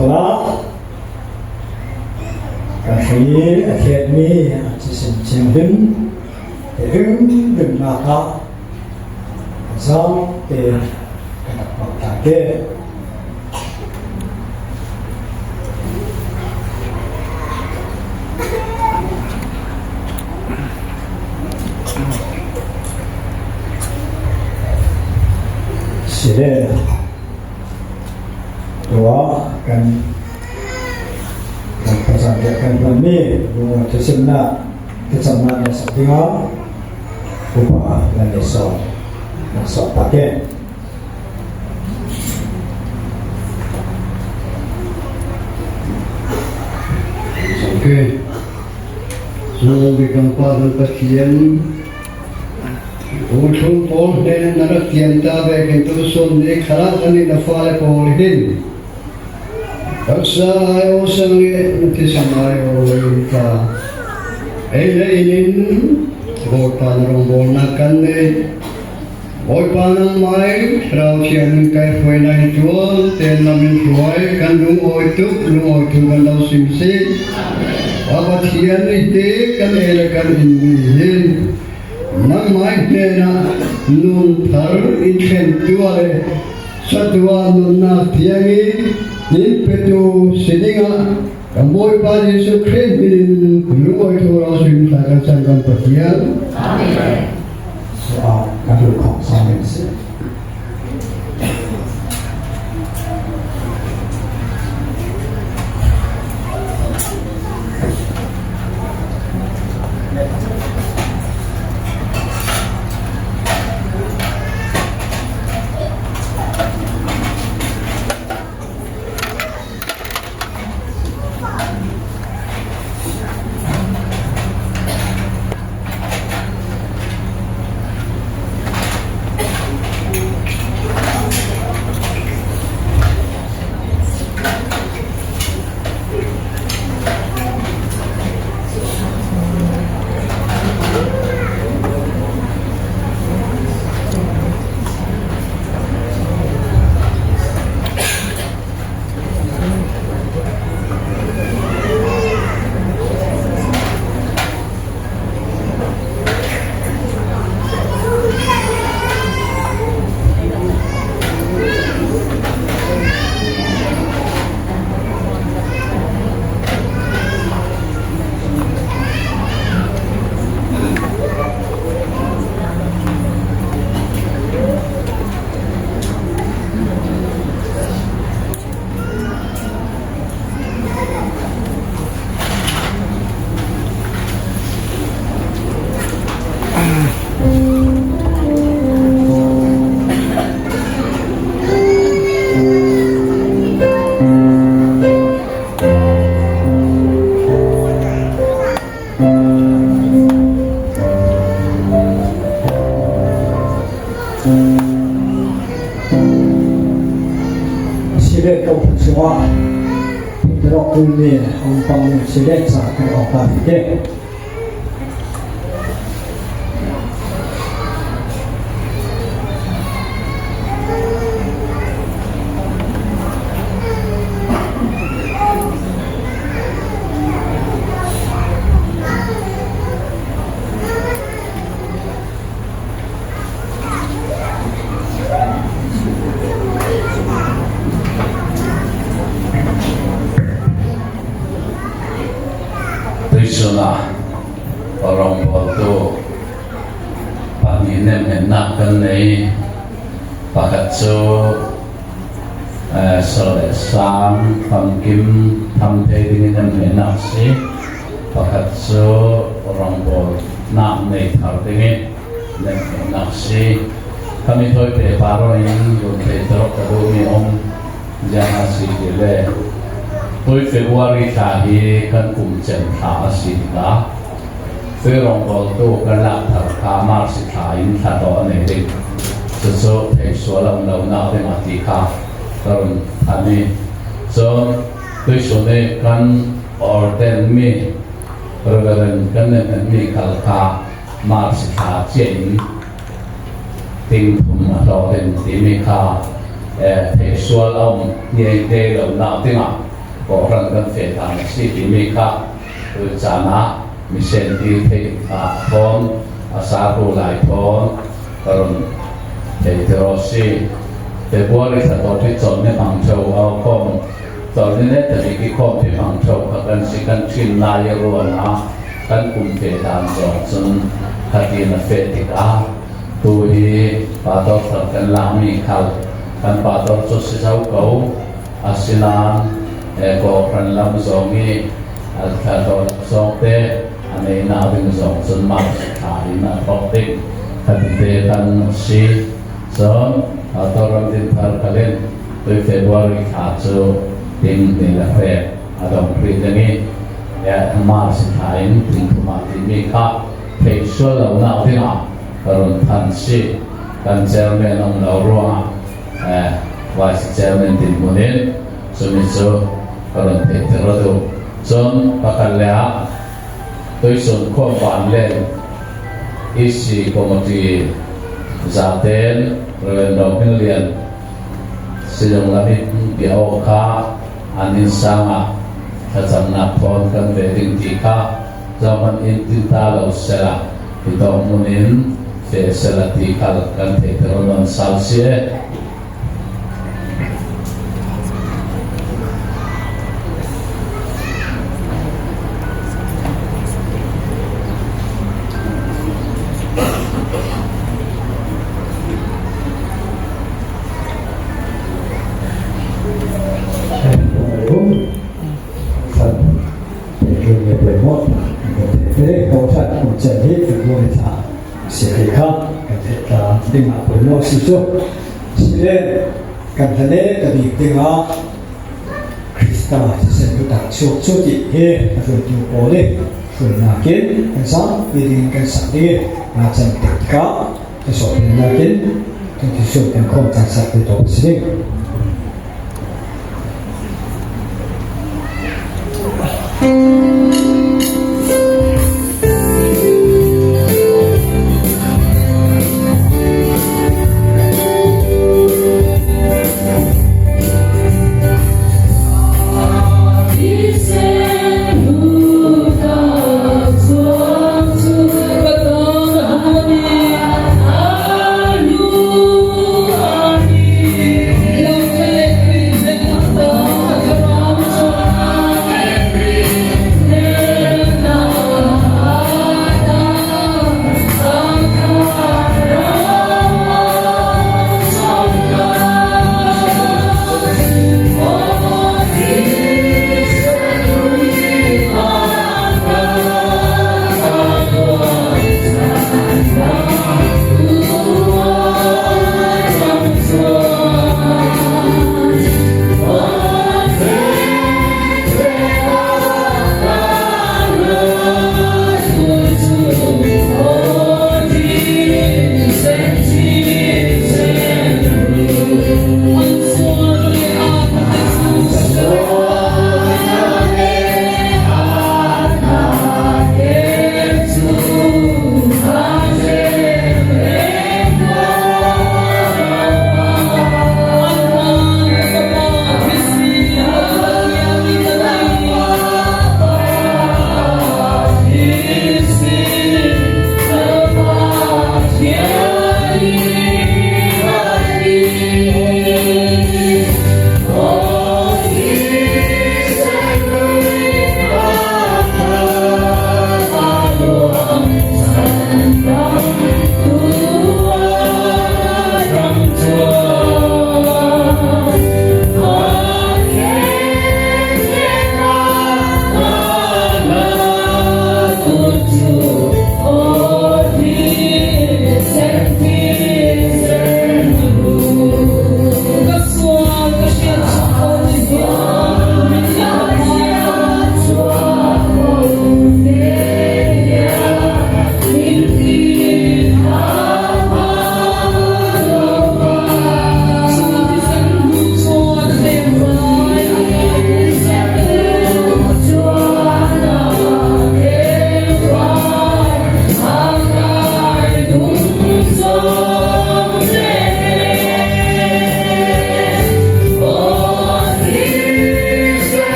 Tukhala kan hrei a thletmi a thisen thianghlim te hrimhrimnak ah zaang tein kan rak hmang hna te. Sile tuah kan kan pasal kan hmanmi lung thasimnak thlacamnak na sak dingah upa nan i sawm nan sawm ta ke. Okay. So bikang pa ng Pathian Uthung pawl hnen na rak tiam ta ve kin tu sun ni khara ani na fale pawl hin Taksa ai o sang e na thisam ai o lei ta ei le inin Bawipa na rawngbawl na kan nei Bawipa nang mai Thlarau Thianghlim kai hruai na hi tual ten lam in hruai kan lungawi tuk lungawi thu kan lo sim si Pa Pathian nih te kan ei le kan in mi hin nangmai hnenah nun thar in thlen tua le satua nunnak thiang i in petu si dingah kan Bawipa Jesuh Khrih min in lungawi thu lo sim thla kan chan kan Pathian. Amen. So kan lu khong sang in si. Sile ko phun chungah Pinterok kulmi ongpang sile ca kan awk ta te. Tuichun ah rawngbawltu pahnih nemngennak kan nei. Pakhat cu sal le sang famkim tham thei ding in nemngennak a si. Pakhat cu rawngbawlnak nei thar ding i nemngennak a si. Kami toi pe paro in run thei terok ka duhmi um ziang a si ti le tui February thla hi kan kum cem thla a si tikah tui rawngbawltu kan lak thar kha March thla in thla dawh a nei ding. Cucu thei sual a um lonak ding ah ti kha ka run than i cun tuisun i kan ordain mi Reverend kan nenhmi khal kha March thla cia in ting thum a hlawh ding timi kha thei sual a um hniai te lonak dingah Kawhhran kan feh dan a si timi kha tuicaan ah misenti theih ah thawn a saru lai thawn ka run thei ti rawh si. February thla tawp hi chawlhni hmang theu a khawm chawlhni ne tabik i khawm pi hmang theu kha kan si kan thin lai i ruan ah kan kum feh dan zawng cun khatin a feh tikah tu hi pastor thar kan lakmi khal kan pastor cu si zau ko. Asinain kawhhran lam zong i thla zong te a neinak ding zong cun March thla in a thawk ding khati te kan si. Cun Tawlram Dinthar kalin tui February thla cu ting ni le hrek a dong rih ding i March thla in ting thum ah timi kha theih sual lonak dingah ka run thanh si. Kan chairman um lo ruangah Vice Chairman dinhmun in cumi cu ka run theihter a duh. Cun pakhat le ah tuisun khuamvan len EC Committee zaten Rev. Do Hming Lian sizung lam in bia aw kha an inn sang ah thlacamnak thawn kan ve ding ti kha zohhmanh in ti ta lo sela hi dawh hmun in fe sela ti kha kan theihter non sal si e. Kan hlane ka bik dingah Krista thisen biatak chuak cu ti hi a hruaitu pawl i hruainak in kan zapi ding kan sak ding i aa can tik tikah kan sawhpinnak in kan thisen kan khawm caan sak ti tawk a si ding.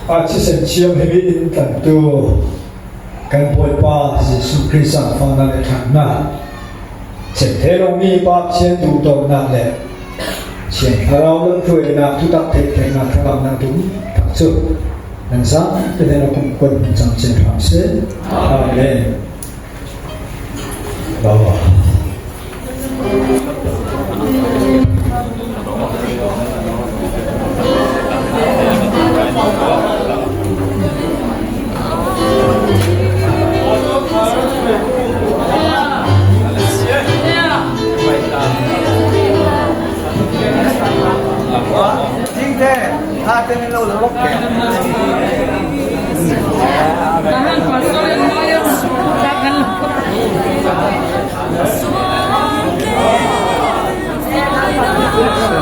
A thisen thianghlim i in tlantu kan Bawipa Jesuh Khrih zaangfahnak le ṭhatnak, Chemthei lomi Pa Pathian duhdawtnak le Thiang Thlarau lamhruainak thutak theihternak thlacamnak dum tak cu nan zapi in a kumkuan hmun cang chin hram seh. Amen. Baba.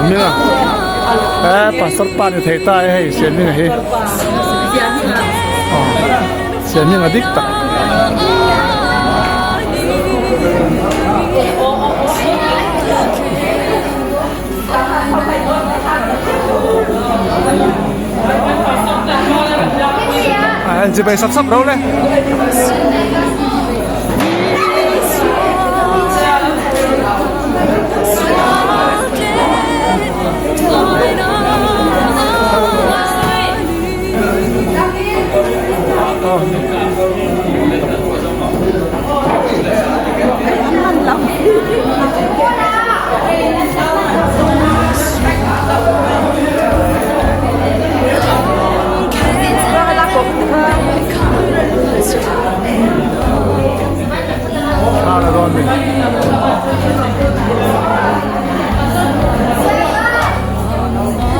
Minga eh pastor pa ni thei ta hei sian minga hi sian minga dik tak Anh chị bay sắp sắp đâu đấy.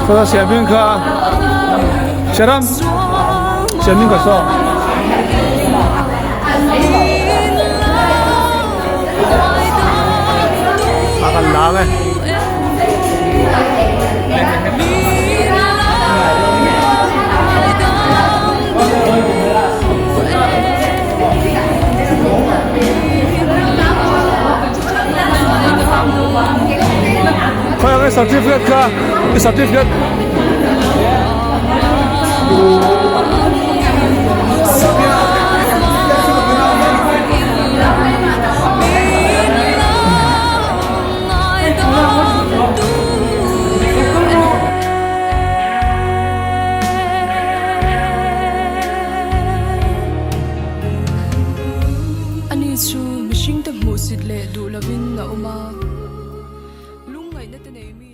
Kha siaming kha Sharam siaming ka so a kan lam e Khawi ang certificate kha i certificate Ani chu mihringte hmuhsit leh duh lovin a awm a, lungngaihna te nei mi.